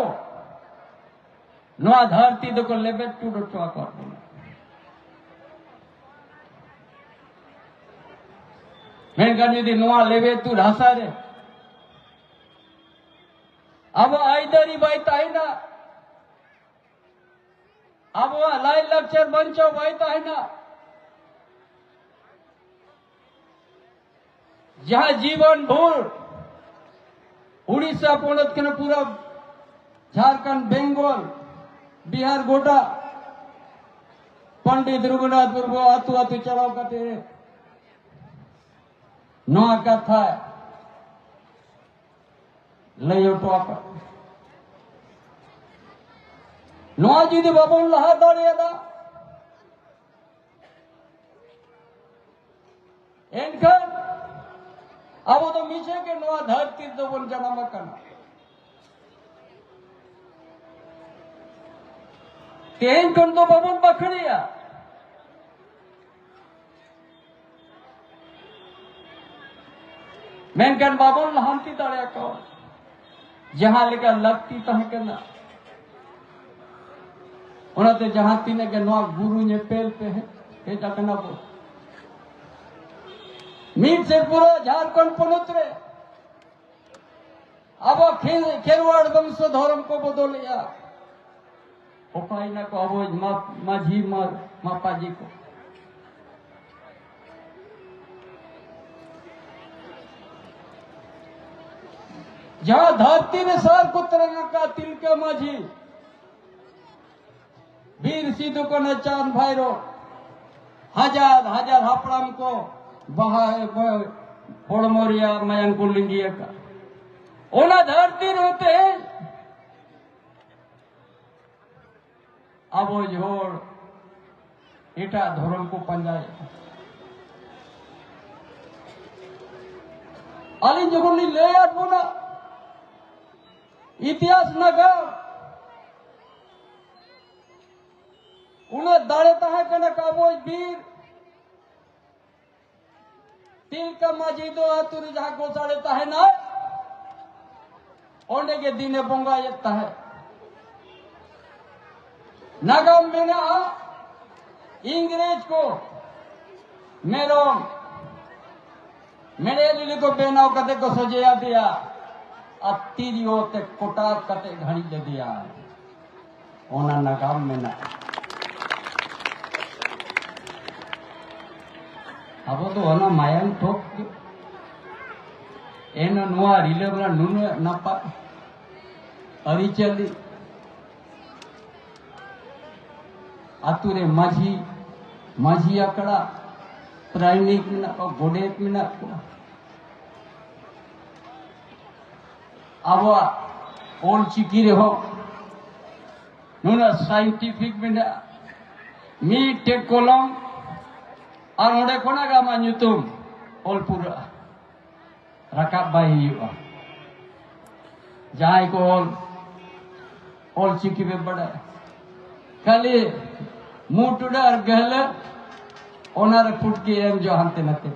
ᱱᱚᱣᱟ ᱫᱷᱟᱹᱨᱛᱤ ᱫᱚᱠᱚ ᱞᱮᱵᱮᱫ ᱛᱩᱫ ᱦᱚᱪᱚ ᱟᱠᱟᱫ ᱵᱚᱱᱟ᱾ ᱢᱮᱱᱠᱷᱟᱱ ᱡᱩᱫᱤ ᱱᱚᱣᱟ ᱞᱮᱵᱮᱫ ᱛᱩᱫ ᱦᱟᱥᱟ ᱨᱮ ᱟᱵᱚ ᱟᱹᱭᱫᱟᱹᱨᱤ ᱵᱟᱭ ᱛᱟᱦᱮᱱᱟ, ᱟᱵᱚᱣᱟᱜ ᱞᱟᱭᱼᱞᱟᱠᱪᱟᱨ ᱵᱟᱧᱪᱟᱣ ᱵᱟᱭ ᱛᱟᱦᱮᱱᱟ, ᱡᱟᱦᱟᱸ ᱡᱤᱵᱚᱱ ᱵᱷᱳᱨ ᱩᱲᱤᱥᱥᱟ ᱯᱚᱱᱚᱛ ᱠᱷᱚᱱ ᱯᱩᱨᱟᱹ ᱡᱷᱟᱲᱠᱷᱚᱸᱰ, ᱵᱮᱝᱜᱚᱞ, ᱵᱤᱦᱟᱨ ᱜᱚᱴᱟ ᱯᱚᱱᱰᱤᱛ ᱨᱚᱜᱷᱩᱱᱟᱛᱷ ᱢᱩᱨᱢᱩ ᱟᱹᱛᱩ ᱟᱹᱛᱩ ᱪᱟᱞᱟᱣ ᱠᱟᱛᱮ ᱱᱚᱣᱟ ᱠᱟᱛᱷᱟ ᱞᱟᱹᱭ ᱦᱚᱴᱚ ᱟᱠᱟᱫ᱾ ᱱᱚᱣᱟ ᱡᱩᱫᱤ ᱵᱟᱵᱚᱱ ᱞᱟᱦᱟ ᱫᱟᱲᱮᱭᱟᱫᱟ, ᱮᱱᱠᱷᱟᱱ ᱟᱵᱚ ᱫᱚ ᱢᱤᱪᱷᱟᱹ ᱜᱮ ᱱᱚᱣᱟ ᱫᱷᱟᱹᱨᱛᱤ ᱨᱮᱫᱚ ᱵᱚᱱ ᱡᱟᱱᱟᱢ ᱟᱠᱟᱱᱟ᱾ ᱛᱮᱦᱮᱧ ᱠᱷᱚᱱ ᱫᱚ ᱵᱟᱵᱚᱱ ᱵᱟᱠᱷᱲᱤᱭᱟ, ᱢᱮᱱᱠᱷᱟᱱ ᱵᱟᱵᱚᱱ ᱞᱟᱦᱟᱱᱛᱤ ᱫᱟᱲᱮᱭᱟᱠᱚᱣᱟ᱾ ᱡᱟᱦᱟᱸ ᱞᱮᱠᱟ ᱞᱟᱹᱠᱛᱤ ᱛᱟᱦᱮᱸ ᱠᱟᱱᱟ, ᱚᱱᱟᱛᱮ ᱡᱟᱦᱟᱸ ᱛᱤᱱᱟᱹᱜ ᱜᱮ ᱱᱚᱣᱟ ᱜᱩᱨᱩ ᱧᱮᱯᱮᱞ ᱯᱮ ᱦᱮᱡ, ᱦᱮᱡ ᱟᱠᱟᱱᱟ ᱵᱚ, ᱢᱤᱫ ᱥᱮᱫ ᱯᱩᱨᱟᱹ ᱡᱷᱟᱲᱠᱷᱚᱸᱰ ᱯᱚᱱᱚᱛ ᱨᱮ ᱟᱵᱚ ᱠᱷᱮ-, ᱠᱷᱮᱨᱣᱟᱲ ᱵᱚᱝᱥᱚ ᱫᱷᱚᱨᱚᱢ ᱠᱚ ᱵᱚᱫᱚᱞᱮᱜᱼᱟ᱾ ᱚᱠᱟᱭᱮᱱᱟ ᱠᱚ ᱟᱵᱚ ᱢᱟ-, ᱢᱟᱹᱡᱷᱤ ᱢᱟ-, ᱢᱟᱯᱟᱡᱤ ᱠᱚ? ᱡᱟᱦᱟᱸ ᱫᱷᱟᱹᱨᱛᱤ ᱨᱮ ᱥᱟᱨ ᱠᱚ ᱛᱮᱨᱟᱝ ᱟᱠᱟᱫ ᱛᱤᱞᱠᱟᱹ ᱢᱟᱹᱡᱷᱤ, ᱵᱤᱨ ᱥᱤᱫᱩ ᱠᱟᱹᱱᱦᱩ ᱪᱟᱸᱫ ᱵᱷᱟᱭᱨᱳ, ᱦᱟᱡᱟᱨ ᱦᱟᱡᱟᱨ ᱦᱟᱯᱲᱟᱢ ᱠᱚ ᱵᱟᱦᱟ, ᱦᱚᱲᱢᱚ ᱨᱮᱭᱟᱜ ᱢᱟᱭᱟᱝ ᱠᱚ ᱞᱤᱸᱜᱤ ᱟᱠᱟᱫ᱾ ᱚᱱᱟ ᱫᱷᱟᱹᱨᱛᱤ ᱨᱮ ᱛᱮᱦᱮᱧ ᱟᱵᱚ ᱦᱚᱲ ᱮᱴᱟᱜ ᱫᱷᱚᱨᱚᱢ ᱠᱚ ᱯᱟᱸᱡᱟᱭᱮᱫᱼᱟ᱾ ᱟᱹᱞᱤᱧ ᱡᱚᱠᱷᱚᱱ ᱞᱤᱧ ᱞᱟᱹᱭᱟᱫ ᱵᱚᱱᱟ ᱤᱛᱤᱦᱟᱥ ᱱᱟᱜᱟᱢ, ᱩᱱᱟᱹᱜ ᱫᱟᱲᱮ ᱛᱟᱦᱮᱸ ᱠᱟᱱᱟ ᱠᱟᱵᱚᱭ ᱵᱤᱨ ᱛᱤᱞᱠᱟᱹ ᱢᱟᱹᱡᱷᱤ ᱫᱚ ᱟᱹᱛᱩ ᱨᱮ ᱡᱟᱦᱟᱸ ᱜᱚᱥᱟᱲᱮ ᱛᱟᱦᱮᱱᱟᱭ, ᱚᱸᱰᱮ ᱜᱮ ᱫᱤᱱᱮ ᱵᱚᱸᱜᱟᱭᱮᱫ ᱛᱟᱦᱮᱸᱫ᱾ ᱱᱟᱜᱟᱢ ᱢᱮᱱᱟᱜᱼᱟ, ᱤᱝᱨᱮᱡᱽ ᱠᱚ ᱢᱮᱨᱚᱢ ᱢᱮᱲᱦᱮᱫ ᱞᱤᱞᱤ ᱠᱚ ᱵᱮᱱᱟᱣ ᱠᱟᱛᱮ ᱠᱚ ᱥᱚᱡᱷᱮ ᱟᱫᱮᱭᱟ ᱟᱨ ᱛᱤᱨᱭᱳ ᱛᱮ ᱠᱚᱴᱟᱨ ᱠᱟᱛᱮ ᱜᱷᱟᱹᱲᱤᱡ ᱞᱮᱫᱮᱭᱟ᱾ ᱚᱱᱟ ᱱᱟᱜᱟᱢ ᱢᱮᱱᱟᱜᱼᱟ᱾ ᱟᱵᱚ ᱫᱚ ᱚᱱᱟ ᱢᱟᱭᱟᱝ ᱴᱷᱚᱠ ᱜᱮ᱾ ᱮᱱ ᱱᱚᱣᱟ ᱨᱤᱞᱟᱹᱢᱟᱞᱟ ᱱᱩᱱᱟᱹᱜ ᱱᱟᱯᱟᱭ ᱟᱹᱨᱤᱪᱟᱹᱞᱤ, ᱟᱛᱳ ᱨᱮ ᱢᱟᱹᱡᱷᱤ, ᱢᱟᱹᱡᱷᱤ ᱟᱠᱷᱲᱟ, ᱯᱟᱨᱟᱱᱤᱠ ᱢᱮᱱᱟᱜ ᱠᱚᱣᱟ, ᱜᱚᱰᱮᱛ ᱢᱮᱱᱟᱜ ᱠᱚᱣᱟ᱾ ᱟᱵᱚᱣᱟᱜ ᱚᱞ ᱪᱤᱠᱤ ᱨᱮᱦᱚᱸ ᱱᱩᱱᱟᱹᱜ ᱥᱟᱭᱮᱱᱴᱤᱯᱷᱤᱠ ᱢᱮᱱᱟᱜᱼᱟ᱾ ᱢᱤᱫᱴᱮᱡ ᱠᱚᱞᱚᱢ ᱟᱨ ᱚᱸᱰᱮ ᱠᱷᱚᱱᱟᱜ ᱜᱮ ᱟᱢᱟᱜ ᱧᱩᱛᱩᱢ ᱚᱞ ᱯᱩᱨᱟᱹᱜᱼᱟ, ᱨᱟᱠᱟᱵ ᱵᱟᱭ ᱦᱩᱭᱩᱜᱼᱟ᱾ ᱡᱟᱦᱟᱸᱭ ᱠᱚ ᱚᱞ, ᱚᱞ ᱪᱤᱠᱤ ᱯᱮ ᱵᱟᱰᱟᱭᱟ, ᱠᱷᱟᱹᱞᱤ ᱢᱩ ᱴᱩᱰᱟᱹ ᱟᱨ ᱜᱟᱹᱦᱞᱟᱹ, ᱚᱱᱟ ᱨᱮ ᱯᱷᱩᱴᱠᱤ ᱮᱢ ᱡᱚ ᱦᱟᱱᱛᱮ ᱱᱟᱛᱮ᱾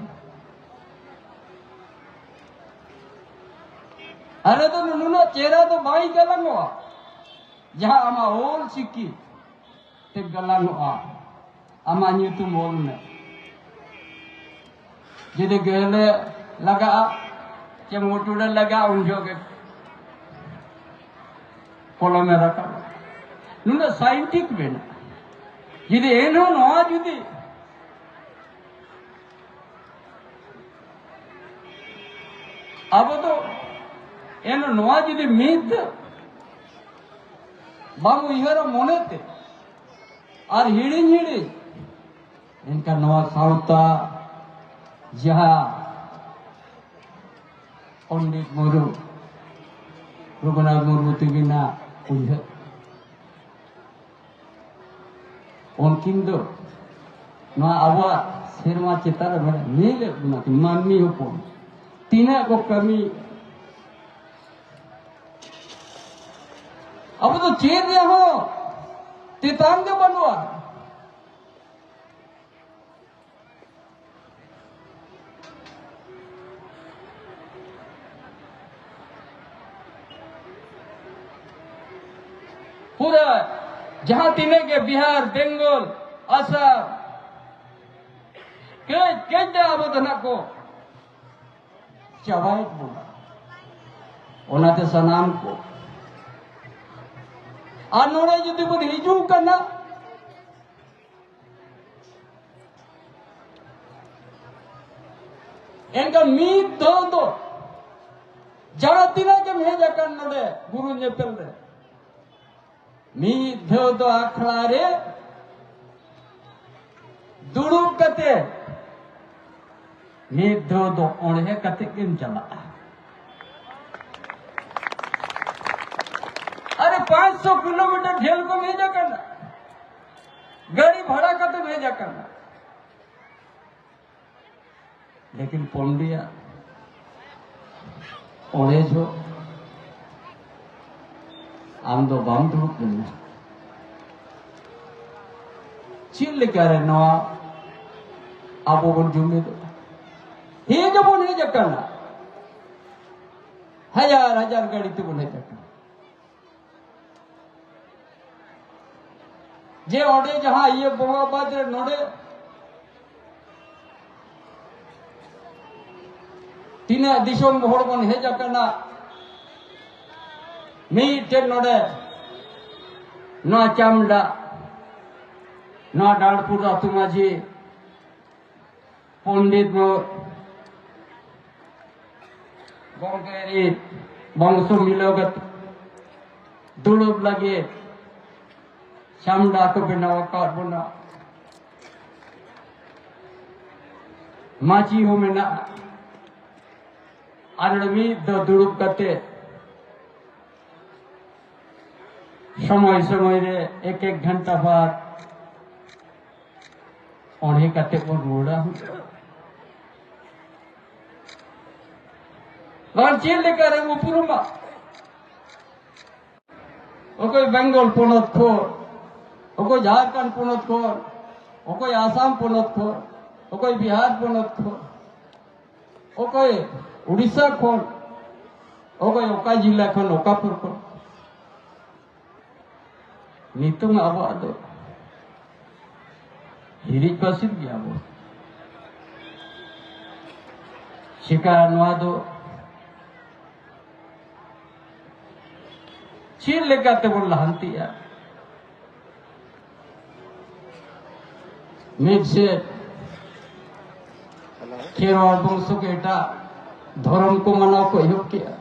ᱟᱨᱮ ᱫᱚ ᱱᱩᱱᱟᱹᱜ ᱪᱮᱦᱨᱟ ᱫᱚ ᱵᱟᱭ ᱜᱟᱞᱟᱝᱚᱜᱼᱟ, ᱡᱟᱦᱟᱸ ᱟᱢᱟᱜ ᱚᱞ ᱪᱤᱠᱤ ᱛᱮ ᱜᱟᱞᱟᱝᱚᱜᱼᱟ᱾ ᱟᱢᱟᱜ ᱧᱩᱛᱩᱢ ᱚᱞ ᱢᱮ᱾ ᱡᱩᱫᱤ ᱜᱟᱹᱦᱞᱟᱹ ᱞᱟᱜᱟᱜᱼᱟ, ᱪᱮ ᱢᱩᱴᱩᱲᱟᱹ ᱞᱟᱜᱟᱜᱼᱟ, ᱩᱱ ᱡᱚᱦᱚᱜ ᱜᱮ ᱠᱚᱞᱚᱢᱮ ᱨᱟᱠᱟᱵᱟ᱾ ᱱᱩᱱᱟᱹᱜ ᱥᱟᱭᱮᱱᱴᱤᱠ ᱢᱮᱱᱟᱜᱼᱟ᱾ ᱡᱩᱫᱤ ᱮᱱᱦᱚᱸ ᱱᱚᱣᱟ ᱡᱩᱫᱤ ᱟᱵᱚ ᱫᱚ ᱮᱱ ᱱᱚᱣᱟ ᱡᱩᱫᱤ ᱢᱤᱫ ᱵᱟᱝ ᱩᱭᱦᱟᱹᱨᱟ ᱢᱚᱱᱮᱛᱮ ᱟᱨ ᱦᱤᱲᱤᱧ ᱦᱤᱲᱤᱧ, ᱮᱱᱠᱷᱟᱱ ᱱᱚᱣᱟ ᱥᱟᱶᱛᱟ ᱡᱟᱦᱟᱸ ᱯᱚᱱᱰᱤᱛ ᱢᱩᱨᱢᱩ, ᱨᱚᱜᱷᱩᱱᱟᱛᱷ ᱢᱩᱨᱢᱩ ᱛᱤᱠᱤᱱᱟᱜ ᱩᱭᱦᱟᱹᱨ, ᱩᱱᱠᱤᱱ ᱫᱚ ᱱᱚᱣᱟ ᱟᱵᱚᱣᱟᱜ ᱥᱮᱨᱢᱟ ᱪᱮᱛᱟᱱ ᱨᱮ ᱢᱮᱱᱟᱜ ᱧᱮᱞᱮᱫ ᱵᱚᱱᱟ ᱠᱤᱱ, ᱢᱟᱹᱱᱢᱤ ᱦᱚᱯᱚᱱ ᱛᱤᱱᱟᱹᱜ ᱠᱚ ᱠᱟᱹᱢᱤ᱾ ᱟᱵᱚ ᱫᱚ ᱪᱮᱫ ᱨᱮᱦᱚᱸ ᱛᱮᱛᱟᱝ ᱜᱮ ᱵᱟᱹᱱᱩᱜᱼᱟ᱾ ᱯᱩᱨᱟᱹ ᱡᱟᱦᱟᱸ ᱛᱤᱱᱟᱹᱜ ᱜᱮ ᱵᱤᱦᱟᱨ, ᱵᱮᱝᱜᱚᱞ, ᱟᱥᱟᱢ, ᱠᱟᱹᱡ ᱠᱟᱹᱡ ᱛᱮ ᱟᱵᱚ ᱫᱚ ᱱᱟᱜ ᱠᱚ ᱪᱟᱵᱟᱭᱮᱫ ᱵᱚᱱᱟ᱾ ᱚᱱᱟᱛᱮ ᱥᱟᱱᱟᱢ ᱠᱚ, ᱟᱨ ᱱᱚᱰᱮ ᱡᱩᱫᱤ ᱵᱚᱱ ᱦᱤᱡᱩᱜ ᱠᱟᱱᱟ, ᱮᱱᱠᱷᱟᱱ ᱢᱤᱫ ᱫᱷᱟᱣ ᱫᱚ ᱡᱟᱦᱟᱸ ᱛᱤᱱᱟᱹᱜ ᱜᱮᱢ ᱦᱮᱡ ᱟᱠᱟᱱ ᱱᱚᱰᱮ ᱜᱩᱨᱩ ᱧᱮᱯᱮᱞ ᱨᱮ, ᱢᱤᱫ ᱫᱷᱟᱣ ᱫᱚ ᱟᱠᱷᱲᱟ ᱨᱮ ᱫᱩᱲᱩᱵ ᱠᱟᱛᱮ, ᱢᱤᱫ ᱫᱷᱟᱣ ᱫᱚ ᱚᱬᱦᱮ ᱠᱟᱛᱮ ᱜᱮᱢ ᱪᱟᱞᱟᱜᱼᱟ᱾ ᱟᱨᱮ, ᱯᱟᱸᱪᱥᱚ ᱠᱤᱞᱳᱢᱤᱴᱟᱨ ᱡᱷᱟᱹᱞ ᱠᱷᱚᱱ ᱦᱮᱡ ᱟᱠᱟᱱᱟ, ᱜᱟᱹᱰᱤ ᱵᱷᱟᱲᱟ ᱠᱟᱛᱮᱢ ᱦᱮᱡ ᱟᱠᱟᱱᱟ, ᱞᱮᱠᱤᱱ ᱯᱚᱱᱰᱤᱭᱟ ᱚᱸᱰᱮ ᱡᱚ ᱟᱢ ᱫᱚ ᱵᱟᱢ ᱫᱩᱲᱩᱵ ᱞᱮᱱᱟ᱾ ᱪᱮᱫ ᱞᱮᱠᱟᱨᱮ ᱱᱚᱣᱟ ᱟᱵᱚ ᱵᱚᱱ ᱡᱩᱢᱤᱫᱚᱜᱼᱟ? ᱦᱮᱡ ᱜᱮᱵᱚᱱ ᱦᱮᱡ ᱟᱠᱟᱱᱟ, ᱦᱟᱡᱟᱨ ᱦᱟᱡᱟᱨ ᱜᱟᱹᱰᱤ ᱛᱮᱵᱚᱱ ᱦᱮᱡ ᱟᱠᱟᱱᱟ᱾ ᱡᱮ ᱚᱸᱰᱮ ᱡᱟᱦᱟᱸ ᱤᱭᱟᱹ ᱵᱚᱸᱜᱟ ᱵᱟᱫ ᱨᱮ ᱱᱚᱰᱮ ᱛᱤᱱᱟᱹᱜ ᱫᱤᱥᱚᱢ ᱦᱚᱲ ᱵᱚᱱ ᱦᱮᱡ ᱟᱠᱟᱱᱟ, ᱢᱤᱫᱴᱮᱱ ᱱᱚᱰᱮ ᱱᱚᱣᱟ ᱪᱟᱢᱰᱟ, ᱱᱚᱣᱟ ᱰᱟᱸᱰᱯᱩᱨ ᱟᱹᱛᱩ ᱢᱟᱹᱡᱷᱤ ᱯᱚᱱᱰᱤᱛ ᱢᱩᱨᱢᱩ ᱜᱚᱢᱠᱮ ᱨᱤᱱ ᱵᱚᱝᱥᱚ ᱢᱤᱞᱟᱹᱣ ᱠᱟᱛᱮ ᱫᱩᱲᱩᱵ ᱞᱟᱹᱜᱤᱫ ᱪᱟᱢᱰᱟ ᱠᱚ ᱵᱮᱱᱟᱣ ᱟᱠᱟᱫ ᱵᱚᱱᱟ᱾ ᱢᱟᱹᱡᱷᱤ ᱦᱚᱸ ᱢᱮᱱᱟᱜᱼᱟ᱾ ᱟᱨ ᱢᱤᱫ ᱫᱚ ᱫᱩᱲᱩᱵ ᱠᱟᱛᱮ ᱥᱚᱢᱚᱭ ᱥᱚᱢᱚᱭ ᱨᱮ ᱮᱠ ᱮᱠ ᱜᱷᱚᱱᱴᱟ ᱵᱟᱫ ᱚᱸᱰᱮ ᱠᱟᱛᱮ ᱵᱚᱱ ᱨᱩᱣᱟᱹᱲᱟ᱾ ᱵᱟᱝ ᱪᱮᱫ ᱞᱮᱠᱟ ᱨᱮ ᱩᱯᱨᱩᱢᱟ? ᱚᱠᱚᱭ ᱵᱮᱝᱜᱚᱞ ᱯᱚᱱᱚᱛ ᱠᱷᱚᱱ, ᱚᱠᱚᱭ ᱡᱷᱟᱲᱠᱷᱚᱸᱰ ᱯᱚᱱᱚᱛ ᱠᱷᱚᱱ, ᱚᱠᱚᱭ ᱟᱥᱟᱢ ᱯᱚᱱᱚᱛ ᱠᱷᱚᱱ, ᱚᱠᱚᱭ ᱵᱤᱦᱟᱨ ᱯᱚᱱᱚᱛ ᱠᱷᱚᱱ, ᱚᱠᱚᱭ ᱩᱲᱤᱥᱥᱟ ᱠᱷᱚᱱ, ᱚᱠᱚᱭ ᱚᱠᱟ ᱡᱤᱞᱟ ᱠᱷᱚᱱ, ᱚᱠᱟ ᱯᱚᱨ ᱠᱷᱚᱱ᱾ ᱱᱤᱛᱚᱝ ᱟᱵᱚᱣᱟᱜ ᱫᱚ ᱦᱤᱨᱤᱡ ᱯᱟᱹᱥᱤᱨ ᱜᱮᱭᱟ ᱵᱚ᱾ ᱪᱮᱠᱟ ᱱᱚᱣᱟ ᱫᱚ ᱪᱮᱫ ᱞᱮᱠᱟ ᱛᱮᱵᱚᱱ ᱞᱟᱦᱟᱱᱛᱤᱜᱼᱟ? ᱢᱤᱫ ᱥᱮᱫ ᱠᱷᱮᱨᱣᱟᱲ ᱵᱚᱝᱥᱚ ᱠᱚ ᱮᱴᱟᱜ ᱫᱷᱚᱨᱚᱢ ᱠᱚ ᱢᱟᱱᱟᱣ ᱠᱚ ᱮᱦᱚᱵ ᱠᱮᱜᱼᱟ,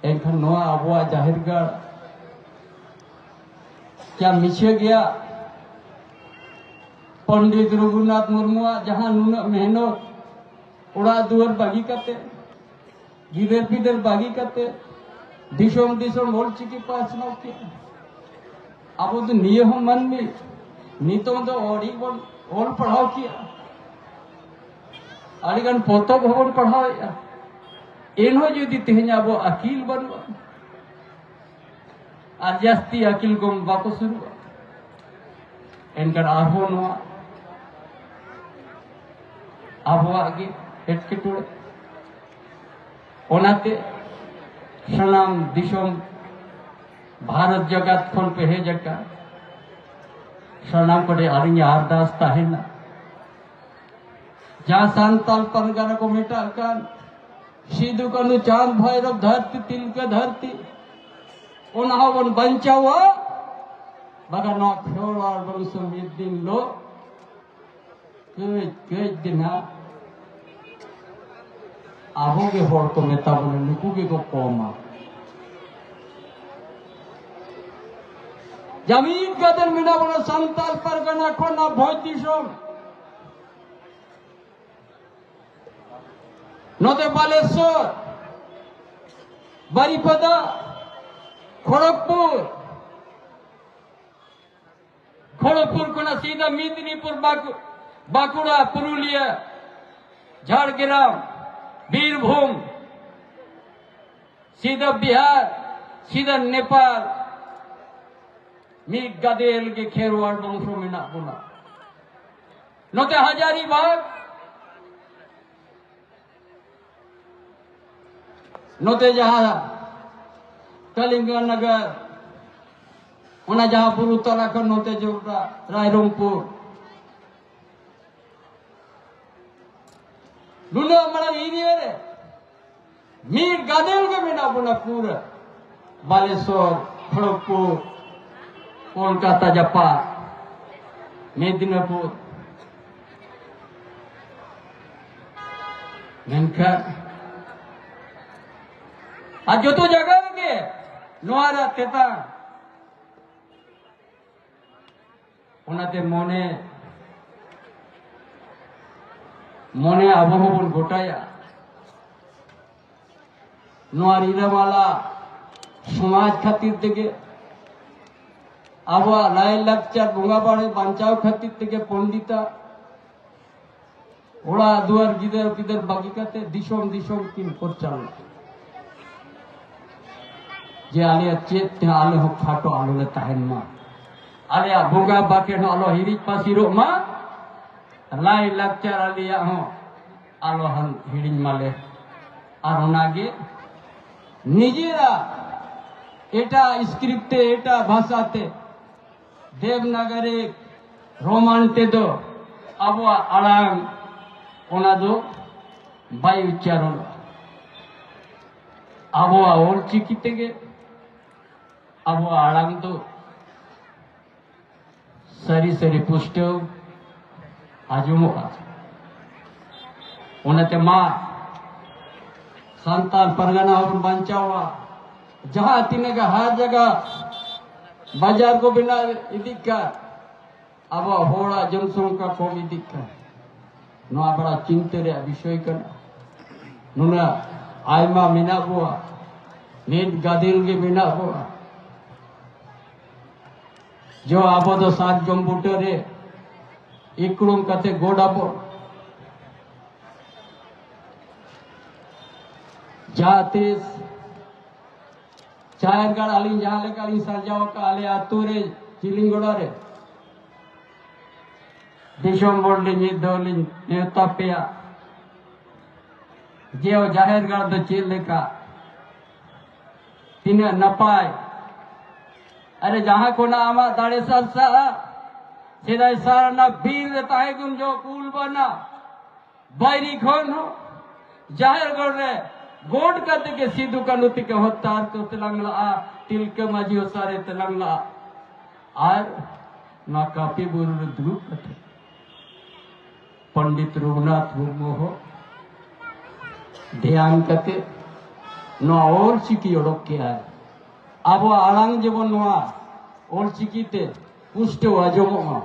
ᱮᱱᱠᱷᱟᱱ ᱱᱚᱣᱟ ᱟᱵᱚᱣᱟᱜ ᱡᱟᱦᱮᱨ ᱜᱟᱲ ᱠᱤ ᱢᱤᱪᱷᱟᱹ ᱜᱮᱭᱟ? ᱯᱚᱱᱰᱤᱛ ᱨᱚᱜᱷᱩᱱᱟᱛᱷ ᱢᱩᱨᱢᱩᱣᱟᱜ ᱡᱟᱦᱟᱸ ᱱᱩᱱᱟᱹᱜ ᱢᱮᱦᱱᱚᱛ, ᱚᱲᱟᱜ ᱫᱩᱣᱟᱹᱨ ᱵᱟᱹᱜᱤ ᱠᱟᱛᱮ, ᱜᱤᱫᱟᱹᱨ ᱯᱤᱫᱟᱹᱨ ᱵᱟᱹᱜᱤ ᱠᱟᱛᱮ, ᱫᱤᱥᱚᱢ ᱫᱤᱥᱚᱢ ᱚᱞᱪᱤᱠᱤ ᱯᱟᱥᱱᱟᱣ ᱠᱮᱜᱼᱟ᱾ ᱟᱵᱚ ᱫᱚ ᱱᱤᱭᱟᱹ ᱦᱚᱸ ᱢᱟᱹᱱᱢᱤ, ᱱᱤᱛᱚᱝ ᱫᱚ ᱟᱹᱰᱤ ᱵᱚᱱ ᱚᱞ ᱯᱟᱲᱦᱟᱣ ᱠᱮᱜᱼᱟ, ᱟᱹᱰᱤ ᱜᱟᱱ ᱯᱚᱛᱚᱵ ᱦᱚᱸᱵᱚᱱ ᱯᱟᱲᱦᱟᱣᱮᱜᱼᱟ᱾ ᱮᱱᱦᱚᱸ ᱡᱩᱫᱤ ᱛᱮᱦᱮᱧ ᱟᱵᱚ ᱟᱹᱠᱤᱞ ᱵᱟᱹᱱᱩᱜᱼᱟ, ᱟᱨ ᱡᱟᱹᱥᱛᱤ ᱟᱹᱠᱤᱞ ᱠᱚ ᱵᱟᱠᱚ ᱥᱩᱨᱩᱜᱼᱟ, ᱮᱱᱠᱷᱟᱱ ᱟᱨᱦᱚᱸ ᱱᱚᱣᱟ ᱟᱵᱚᱣᱟᱜ ᱜᱮ ᱮᱴᱠᱮᱴᱚᱬᱮ᱾ ᱚᱱᱟᱛᱮ ᱥᱟᱱᱟᱢ ᱫᱤᱥᱚᱢ, ᱵᱷᱟᱨᱚᱛ ᱡᱟᱠᱟᱛ ᱠᱷᱚᱱ ᱯᱮ ᱦᱮᱡ ᱟᱠᱟᱱ ᱥᱟᱱᱟᱢ ᱠᱚᱴᱷᱮᱱ ᱟᱹᱞᱤᱧᱟᱜ ᱟᱨᱫᱟᱥ ᱛᱟᱦᱮᱱᱟ, ᱡᱟᱦᱟᱸ ᱥᱟᱱᱛᱟᱞ ᱯᱟᱨᱜᱟᱱᱟ ᱠᱚ ᱢᱮᱛᱟᱜ ᱠᱟᱱ, ᱥᱤᱫᱩ ᱠᱟᱹᱱᱦᱩ ᱪᱟᱸᱫᱽ ᱵᱷᱟᱭᱨᱚᱵ ᱫᱷᱟᱹᱨᱛᱤ ᱛᱤᱞᱠᱟᱹ ᱫᱷᱟᱹᱨᱛᱤ, ᱚᱱᱟ ᱦᱚᱸᱵᱚᱱ ᱵᱟᱧᱪᱟᱣᱟ᱾ ᱵᱟᱠᱷᱟᱱ ᱱᱚᱣᱟ ᱠᱷᱮᱨᱣᱟᱲ ᱵᱚᱝᱥᱚ ᱢᱤᱫ ᱫᱤᱱ ᱦᱤᱞᱳᱜ ᱠᱟᱹᱡ ᱠᱟᱹᱡ ᱫᱤᱱ ᱦᱟᱸᱜ ᱟᱵᱚ ᱜᱮ ᱦᱚᱲ ᱠᱚ ᱢᱮᱛᱟ ᱵᱚᱱᱟ, ᱱᱩᱠᱩ ᱜᱮᱠᱚ ᱠᱚᱢᱟ᱾ ᱡᱟᱢᱤᱫ ᱠᱟᱛᱮ ᱢᱮᱱᱟᱜ ᱵᱚᱱᱟ ᱥᱟᱱᱛᱟᱲ ᱯᱟᱨᱜᱟᱱᱟ ᱠᱷᱚᱱ ᱱᱚᱣᱟ ᱵᱷᱚᱸᱡᱽ ᱫᱤᱥᱚᱢ, ᱱᱚᱛᱮ ᱵᱟᱞᱮᱥᱚᱨ, ᱵᱟᱨᱤᱯᱟᱫᱟ, ᱠᱷᱚᱲᱚᱜᱽᱯᱩᱨ, ᱠᱷᱚᱲᱚᱜᱽᱯᱩᱨ ᱠᱷᱚᱱᱟᱜ ᱥᱤᱫᱷᱟ ᱢᱮᱫᱤᱱᱤᱯᱩᱨ, ᱵᱟᱸᱠᱩ-, ᱵᱟᱸᱠᱩᱲᱟ, ᱯᱩᱨᱩᱞᱤᱭᱟᱹ, ᱡᱷᱟᱲᱜᱨᱟᱢ, ᱵᱤᱨᱵᱷᱩᱢ, ᱥᱤᱫᱷᱟ ᱵᱤᱦᱟᱨ, ᱥᱤᱫᱷᱟ ᱱᱮᱯᱟᱞ᱾ ᱢᱤᱫ ᱜᱟᱫᱮᱞ ᱜᱮ ᱠᱷᱮᱨᱣᱟᱲ ᱵᱚᱝᱥᱚ ᱢᱮᱱᱟᱜ ᱵᱚᱱᱟ᱾ ᱱᱚᱛᱮ ᱦᱟᱡᱟᱨᱤᱵᱟᱜᱽ, ᱱᱚᱛᱮ ᱡᱟᱦᱟᱸ ᱠᱟᱞᱤᱝᱜᱚ ᱱᱚᱜᱚᱨ, ᱚᱱᱟ ᱡᱟᱦᱟᱸ ᱵᱩᱨᱩ ᱛᱟᱞᱟ ᱠᱷᱚᱱ ᱱᱚᱛᱮ ᱡᱚᱵᱽᱨᱟ, ᱨᱟᱭᱨᱚᱝᱯᱩᱨ, ᱱᱩᱱᱟᱹᱜ ᱢᱟᱨᱟᱝ ᱮᱨᱤᱭᱟ ᱨᱮ ᱢᱤᱫ ᱜᱟᱫᱮᱞ ᱜᱮ ᱢᱮᱱᱟᱜ ᱵᱚᱱᱟ ᱯᱩᱨᱟᱹ᱾ ᱵᱟᱞᱮᱥᱚᱨ, ᱠᱷᱚᱲᱚᱜᱽᱯᱩᱨ, ᱠᱳᱞᱠᱟᱛᱟ ᱡᱟᱯᱟᱜ, ᱢᱮᱫᱤᱱᱟᱯᱩᱨ᱾ ᱢᱮᱱᱠᱷᱟᱱ ᱟᱨ ᱡᱚᱛᱚ ᱡᱟᱭᱜᱟ ᱨᱮᱜᱮ ᱱᱚᱣᱟ ᱨᱮᱭᱟᱜ ᱛᱮᱛᱟᱝ᱾ ᱚᱱᱟᱛᱮ ᱢᱚᱱᱮ, ᱢᱚᱱᱮ ᱟᱵᱚ ᱦᱚᱸᱵᱚᱱ ᱜᱚᱴᱟᱭᱟ᱾ ᱱᱚᱣᱟ ᱨᱤᱞᱟᱹᱢᱟᱞᱟ ᱥᱚᱢᱟᱡᱽ ᱠᱷᱟᱹᱛᱤᱨ ᱛᱮᱜᱮ, ᱟᱵᱚᱣᱟᱜ ᱞᱟᱭᱼᱞᱟᱠᱪᱟᱨ ᱵᱚᱸᱜᱟ ᱵᱟᱲᱮ ᱵᱟᱧᱪᱟᱣ ᱠᱷᱟᱹᱛᱤᱨ ᱛᱮᱜᱮ ᱯᱚᱱᱰᱤᱛᱟᱜ ᱚᱲᱟᱜ ᱫᱩᱣᱟᱹᱨ ᱜᱤᱫᱟᱹᱨ ᱯᱤᱫᱟᱹᱨ ᱵᱟᱹᱜᱤ ᱠᱟᱛᱮ ᱫᱤᱥᱚᱢ ᱫᱤᱥᱚᱢ ᱠᱤᱱ ᱯᱚᱨᱪᱟᱞ ᱞᱮᱫᱟ᱾ ᱡᱮ ᱟᱞᱮᱭᱟᱜ ᱪᱮᱫ ᱛᱮᱦᱚᱸ ᱟᱞᱮ ᱦᱚᱸ ᱠᱷᱟᱴᱚ ᱟᱞᱚ ᱞᱮ ᱛᱟᱦᱮᱱ ᱢᱟ, ᱟᱞᱮᱭᱟᱜ ᱵᱚᱸᱜᱟ ᱵᱟᱠᱷᱮᱲ ᱦᱚᱸ ᱟᱞᱚ ᱦᱤᱨᱤᱡ ᱯᱟᱹᱥᱤᱨᱚᱜ ᱢᱟ, ᱞᱟᱭ ᱞᱟᱠᱪᱟᱨ ᱟᱞᱮᱭᱟᱜ ᱦᱚᱸ ᱟᱞᱚ ᱦᱟᱱ ᱦᱤᱲᱤᱧ ᱢᱟᱞᱮ᱾ ᱟᱨ ᱚᱱᱟᱜᱮ ᱱᱤᱡᱮᱨᱟᱜ ᱮᱴᱟᱜ ᱥᱠᱨᱤᱯᱴ ᱛᱮ, ᱮᱴᱟᱜ ᱵᱷᱟᱥᱟ ᱛᱮ, ᱫᱮᱵᱽᱱᱟᱜᱚᱨᱤ ᱨᱳᱢᱟᱱ ᱛᱮᱫᱚ ᱟᱵᱚᱣᱟᱜ ᱟᱲᱟᱝ ᱚᱱᱟ ᱫᱚ ᱵᱟᱭ ᱩᱪᱪᱟᱨᱚᱱᱚᱜᱼᱟ᱾ ᱟᱵᱚᱣᱟᱜ ᱚᱞ ᱪᱤᱠᱤ ᱛᱮᱜᱮ ᱟᱵᱚᱣᱟᱜ ᱟᱲᱟᱝ ᱫᱚ ᱥᱟᱹᱨᱤ ᱥᱟᱹᱨᱤ ᱯᱩᱥᱴᱟᱹᱣ ᱟᱸᱡᱚᱢᱚᱜᱼᱟ᱾ ᱚᱱᱟᱛᱮ ᱢᱟ ᱥᱟᱱᱛᱟᱲ ᱯᱟᱨᱜᱟᱱᱟ ᱦᱚᱸᱵᱚᱱ ᱵᱟᱧᱪᱟᱣᱟ᱾ ᱡᱟᱦᱟᱸ ᱛᱤᱱᱟᱹᱜ ᱜᱮ ᱦᱟᱨ ᱡᱟᱭᱜᱟ ᱵᱟᱡᱟᱨ ᱠᱚ ᱵᱮᱱᱟᱣ ᱤᱫᱤᱜ ᱠᱟᱱ, ᱟᱵᱚᱣᱟᱜ ᱦᱚᱲᱟᱜ ᱡᱚᱱᱥᱚᱝᱠᱷᱟ ᱠᱚᱢ ᱤᱫᱤᱜ ᱠᱟᱱ, ᱱᱚᱣᱟ ᱵᱟᱲᱟ ᱪᱤᱱᱛᱟᱹ ᱨᱮᱭᱟᱜ ᱵᱤᱥᱚᱭ ᱠᱟᱱᱟ᱾ ᱱᱩᱱᱟᱹᱜ ᱟᱭᱢᱟ ᱢᱮᱱᱟᱜ ᱵᱚᱣᱟ, ᱢᱤᱫ ᱜᱟᱫᱮᱞ ᱜᱮ ᱢᱮᱱᱟᱜ ᱵᱚᱣᱟ᱾ ᱡᱚ ᱟᱵᱚ ᱫᱚ ᱥᱟᱨᱡᱚᱢ ᱵᱩᱴᱟᱹ ᱨᱮ ᱤᱠᱲᱩᱢ ᱠᱟᱛᱮ ᱜᱚᱰ ᱟᱵᱚ᱾ ᱡᱟᱦᱟᱸ ᱛᱤᱥ ᱡᱟᱦᱮᱨ ᱜᱟᱲ ᱟᱹᱞᱤᱧ ᱡᱟᱦᱟᱸ ᱞᱮᱠᱟ ᱞᱤᱧ ᱥᱟᱨᱡᱟᱣ ᱟᱠᱟᱫ ᱟᱞᱮ ᱟᱹᱛᱩ ᱨᱮ ᱪᱤᱞᱤᱝᱜᱚᱲᱟ ᱨᱮ, ᱰᱤᱥᱮᱢᱵᱚᱨ ᱨᱮ ᱢᱤᱫ ᱫᱷᱟᱣ ᱞᱤᱧ ᱱᱮᱣᱛᱟ ᱯᱮᱭᱟ᱾ ᱡᱮ ᱡᱟᱦᱮᱨ ᱜᱟᱲ ᱫᱚ ᱪᱮᱫ ᱞᱮᱠᱟ, ᱛᱤᱱᱟᱹᱜ ᱱᱟᱯᱟᱭ᱾ ᱟᱨᱮ ᱡᱟᱦᱟᱸ ᱠᱷᱚᱱᱟᱜ ᱟᱢᱟᱜ ᱫᱟᱲᱮ ᱥᱟᱨᱥᱟᱜᱼᱟ, ᱥᱮᱫᱟᱭ ᱥᱟᱨᱱᱟ ᱵᱤᱨ ᱨᱮ ᱛᱟᱦᱮᱸ ᱠᱚᱢ ᱡᱚ ᱠᱩᱞ ᱵᱟᱱᱟ ᱵᱟᱭᱨᱤ ᱠᱷᱚᱱ ᱦᱚᱸ ᱡᱟᱦᱮᱨ ᱜᱟᱲ ᱨᱮ ᱜᱚᱰ ᱠᱟᱛᱮ ᱜᱮ ᱥᱤᱫᱩ ᱠᱟᱹᱱᱦᱩ ᱛᱤᱠᱤ ᱦᱚᱛᱛᱟ ᱠᱚ ᱛᱮᱞᱟᱝ ᱞᱟᱜᱼᱟ, ᱛᱤᱞᱠᱟᱹ ᱢᱟᱹᱡᱷᱤ ᱦᱚᱸ ᱥᱟᱨᱮ ᱛᱮᱞᱟᱝ ᱞᱟᱜᱼᱟ᱾ ᱟᱨ ᱱᱚᱣᱟ ᱠᱟᱹᱯᱤ ᱵᱩᱨᱩ ᱨᱮ ᱫᱩᱲᱩᱵ ᱠᱟᱛᱮ ᱯᱚᱱᱰᱤᱛ ᱨᱚᱜᱷᱩᱱᱟᱛᱷ ᱢᱩᱨᱢᱩ ᱦᱚᱸ ᱫᱷᱮᱭᱟᱱ ᱠᱟᱛᱮ ᱱᱚᱣᱟ ᱚᱞ ᱪᱤᱠᱤ ᱚᱰᱚᱠ ᱠᱮᱜᱼᱟᱭ᱾ ᱟᱵᱚᱣᱟᱜ ᱟᱲᱟᱝ ᱡᱮᱢᱚᱱ ᱱᱚᱣᱟ ᱚᱞ ᱪᱤᱠᱤ ᱛᱮ ᱯᱩᱥᱴᱟᱹᱣ ᱟᱸᱡᱚᱢᱚᱜ ᱢᱟ᱾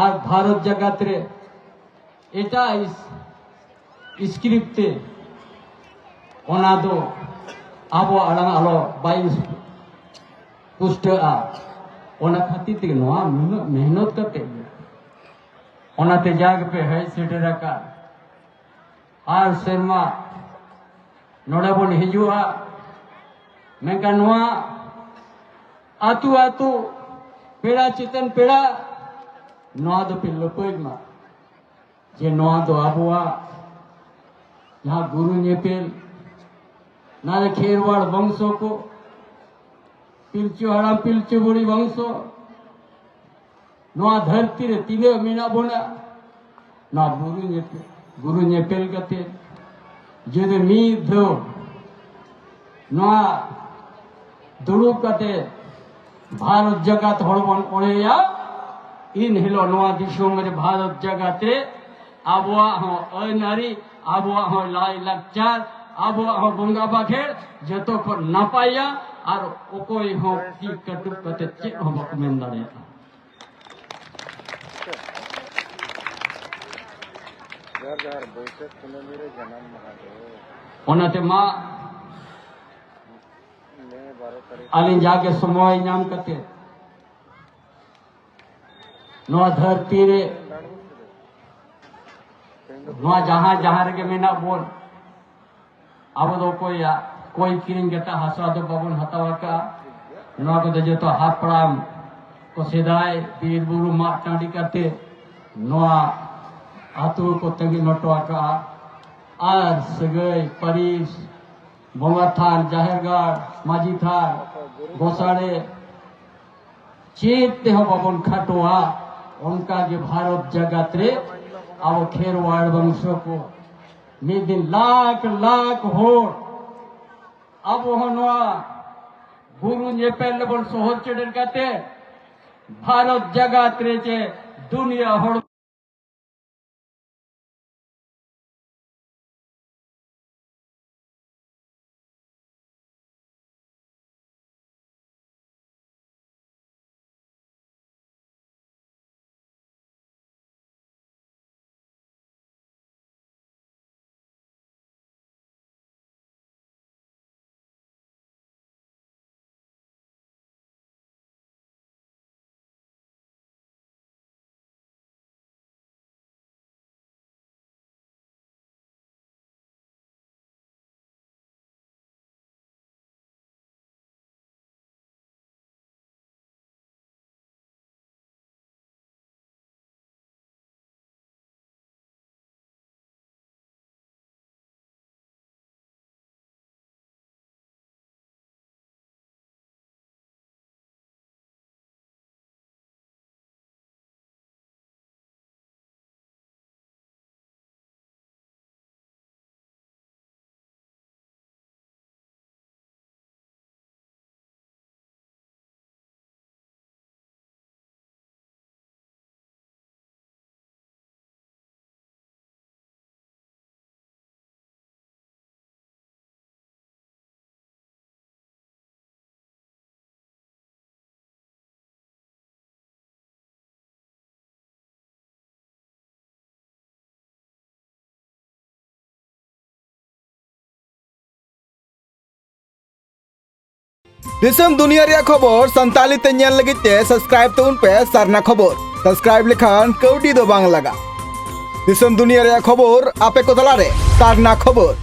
ᱟᱨ ᱵᱷᱟᱨᱚᱛ ᱡᱟᱠᱟᱛ ᱨᱮ ᱮᱴᱟᱜ ᱤᱥ-, ᱥᱠᱨᱤᱯᱴ ᱛᱮ ᱚᱱᱟ ᱫᱚ ᱟᱵᱚᱣᱟᱜ ᱟᱲᱟᱝ ᱟᱞᱚ ᱵᱟᱭ ᱯᱩᱥᱴᱟᱹᱜᱼᱟ᱾ ᱚᱱᱟ ᱠᱷᱟᱹᱛᱤᱨ ᱛᱮᱜᱮ ᱱᱚᱣᱟ ᱱᱩᱱᱟᱹᱜ ᱢᱮᱦᱱᱚᱛ ᱠᱟᱛᱮ ᱜᱮ ᱚᱱᱟᱛᱮ ᱡᱟ ᱜᱮᱯᱮ ᱦᱮᱡ ᱥᱮᱴᱮᱨ ᱟᱠᱟᱫ, ᱟᱨ ᱥᱮᱨᱢᱟ ᱱᱚᱰᱮ ᱵᱚᱱ ᱦᱤᱡᱩᱜᱼᱟ, ᱢᱮᱱᱠᱷᱟᱱ ᱱᱚᱣᱟ ᱟᱹᱛᱩ ᱟᱹᱛᱩ ᱯᱮᱲᱟ ᱪᱮᱛᱟᱱ ᱯᱮᱲᱟ ᱱᱚᱣᱟ ᱫᱚᱯᱮ ᱞᱟᱹᱯᱟᱹᱭ ᱢᱟ, ᱡᱮ ᱱᱚᱣᱟ ᱫᱚ ᱟᱵᱚᱣᱟᱜ ᱡᱟᱦᱟᱸ ᱜᱩᱨᱩ ᱧᱮᱯᱮᱞ, ᱱᱚᱣᱟ ᱫᱚ ᱠᱷᱮᱨᱣᱟᱲ ᱵᱚᱝᱥᱚ ᱠᱚ, ᱯᱤᱞᱪᱩ ᱦᱟᱲᱟᱢ ᱯᱤᱞᱪᱩ ᱵᱩᱲᱦᱤ ᱵᱚᱝᱥᱚ, ᱱᱚᱣᱟ ᱫᱷᱟᱹᱨᱛᱤ ᱨᱮ ᱛᱤᱱᱟᱹᱜ ᱢᱮᱱᱟᱜ ᱵᱚᱱᱟ, ᱱᱚᱣᱟ ᱵᱩᱨᱩ ᱧᱮᱯᱮᱞ, ᱵᱩᱨᱩ ᱧᱮᱯᱮᱞ ᱠᱟᱛᱮ ᱡᱩᱫᱤ ᱢᱤᱫ ᱫᱷᱟᱣ ᱱᱚᱣᱟ ᱫᱩᱲᱩᱵ ᱠᱟᱛᱮ ᱵᱷᱟᱨᱚᱛ ᱡᱟᱠᱟᱛ ᱦᱚᱲ ᱵᱚᱱ ᱚᱲᱮᱭᱟ, ᱤᱱ ᱦᱤᱞᱳᱜ ᱱᱚᱣᱟ ᱫᱤᱥᱚᱢ ᱨᱮ ᱵᱷᱟᱨᱚᱛ ᱡᱟᱠᱟᱛ ᱨᱮ ᱟᱵᱚᱣᱟᱜ ᱦᱚᱸ ᱟᱹᱱ ᱟᱹᱨᱤ, ᱟᱵᱚᱣᱟᱜ ᱦᱚᱸ ᱞᱟᱭ ᱞᱟᱠᱪᱟᱨ, ᱟᱵᱚᱣᱟᱜ ᱦᱚᱸ ᱵᱚᱸᱜᱟ ᱵᱟᱠᱷᱮᱲ ᱡᱚᱛᱚ ᱠᱷᱚᱱ ᱱᱟᱯᱟᱭᱟ᱾ ᱟᱨ ᱚᱠᱚᱭ ᱦᱚᱸ ᱛᱤ ᱠᱟᱹᱴᱩᱵ ᱠᱟᱛᱮ ᱪᱮᱫ ᱦᱚᱸ ᱵᱟᱠᱚ ᱢᱮᱱ ᱫᱟᱲᱮᱭᱟᱜᱼᱟ᱾ ᱡᱚᱦᱟᱨ ᱡᱚᱦᱟᱨ, ᱵᱟᱹᱭᱥᱟᱹᱠᱷ ᱠᱩᱱᱟᱹᱢᱤ ᱨᱮ ᱡᱟᱱᱟᱢ ᱢᱟᱦᱟ ᱫᱚ᱾ ᱚᱱᱟᱛᱮ ᱢᱟ ᱢᱮ ᱵᱟᱨᱚ ᱛᱟᱹᱨᱤᱠᱷ᱾ ᱟᱹᱞᱤᱧ ᱡᱟᱜᱮ ᱥᱚᱢᱚᱭ ᱧᱟᱢ ᱠᱟᱛᱮ ᱱᱚᱣᱟ ᱫᱷᱟᱹᱨᱛᱤ ᱨᱮ, ᱱᱚᱣᱟ ᱡᱟᱦᱟᱸ ᱡᱟᱦᱟᱸ ᱨᱮᱜᱮ ᱢᱮᱱᱟᱜ ᱵᱚᱱ, ᱟᱵᱚ ᱫᱚ ᱚᱠᱚᱭᱟᱜ ᱠᱚᱭ ᱠᱤᱨᱤᱧ ᱠᱟᱛᱮ ᱦᱟᱥᱟ ᱫᱚ ᱵᱟᱵᱚᱱ ᱦᱟᱛᱟᱣ ᱟᱠᱟᱫᱼᱟ᱾ ᱱᱚᱣᱟ ᱠᱚᱫᱚ ᱡᱚᱛᱚ ᱦᱟᱯᱲᱟᱢ ᱠᱚ ᱥᱮᱫᱟᱭ ᱵᱤᱨ ᱵᱩᱨᱩ ᱢᱟᱜ ᱴᱟᱺᱰᱤ ᱠᱟᱛᱮ ᱱᱚᱣᱟ ᱟᱹᱛᱩ ᱠᱚ ᱛᱟᱺᱜᱤ ᱦᱚᱴᱚ ᱟᱠᱟᱫᱼᱟ᱾ ᱟᱨ ᱥᱟᱹᱜᱟᱹᱭ, ᱯᱟᱹᱨᱤᱥ, ᱵᱚᱸᱜᱟ ᱛᱷᱟᱱ, ᱡᱟᱦᱮᱨ ᱜᱟᱲ, ᱢᱟᱹᱡᱷᱤ ᱛᱷᱟᱱ, ᱜᱚᱥᱟᱲᱮ, ᱪᱮᱫ ᱛᱮᱦᱚᱸ ᱵᱟᱵᱚᱱ ᱠᱷᱟᱴᱚᱜᱼᱟ᱾ ᱚᱱᱠᱟ ᱜᱮ ᱵᱷᱟᱨᱚᱛ ᱡᱟᱠᱟᱛ ᱨᱮ ᱟᱵᱚ ᱠᱷᱮᱨᱣᱟᱲ ᱵᱚᱝᱥᱚ ᱠᱚ ᱢᱤᱫ ᱫᱤᱱ ᱞᱟᱠᱷ ᱞᱟᱠᱷ ᱦᱚᱲ ᱟᱵᱚ ᱦᱚᱸ ᱱᱚᱣᱟ ᱵᱩᱨᱩ ᱧᱮᱯᱮᱞ ᱨᱮᱵᱚᱱ ᱥᱚᱦᱚᱨ ᱥᱮᱴᱮᱨ ᱠᱟᱛᱮ ᱵᱷᱟᱨᱚᱛ ᱡᱟᱠᱟᱛ ᱨᱮ ᱪᱮ ᱫᱩᱱᱤᱭᱟᱹ ᱦᱚᱲ ᱫᱤᱥᱚᱢ ᱫᱩᱱᱤᱭᱟᱹ ᱨᱮᱭᱟᱜ ᱠᱷᱚᱵᱚᱨ ᱥᱟᱱᱛᱟᱲᱤ ᱛᱮ ᱧᱮᱞ ᱞᱟᱹᱜᱤᱫ ᱛᱮ ᱥᱟᱵᱥᱠᱨᱟᱭᱤᱵ ᱛᱟᱵᱚᱱ ᱯᱮ ᱥᱟᱨᱱᱟ ᱠᱷᱚᱵᱚᱨ᱾ ᱥᱟᱵᱥᱠᱨᱟᱭᱤᱵ ᱞᱮᱠᱷᱟᱱ ᱠᱟᱹᱣᱰᱤ ᱫᱚ ᱵᱟᱝ ᱞᱟᱜᱟᱜᱼᱟ᱾ ᱫᱤᱥᱚᱢ ᱫᱩᱱᱤᱭᱟᱹ ᱨᱮᱭᱟᱜ ᱠᱷᱚᱵᱚᱨ ᱟᱯᱮ ᱠᱚ ᱛᱟᱞᱟᱨᱮ ᱥᱟᱨᱱᱟ ᱠᱷᱚᱵᱚᱨ᱾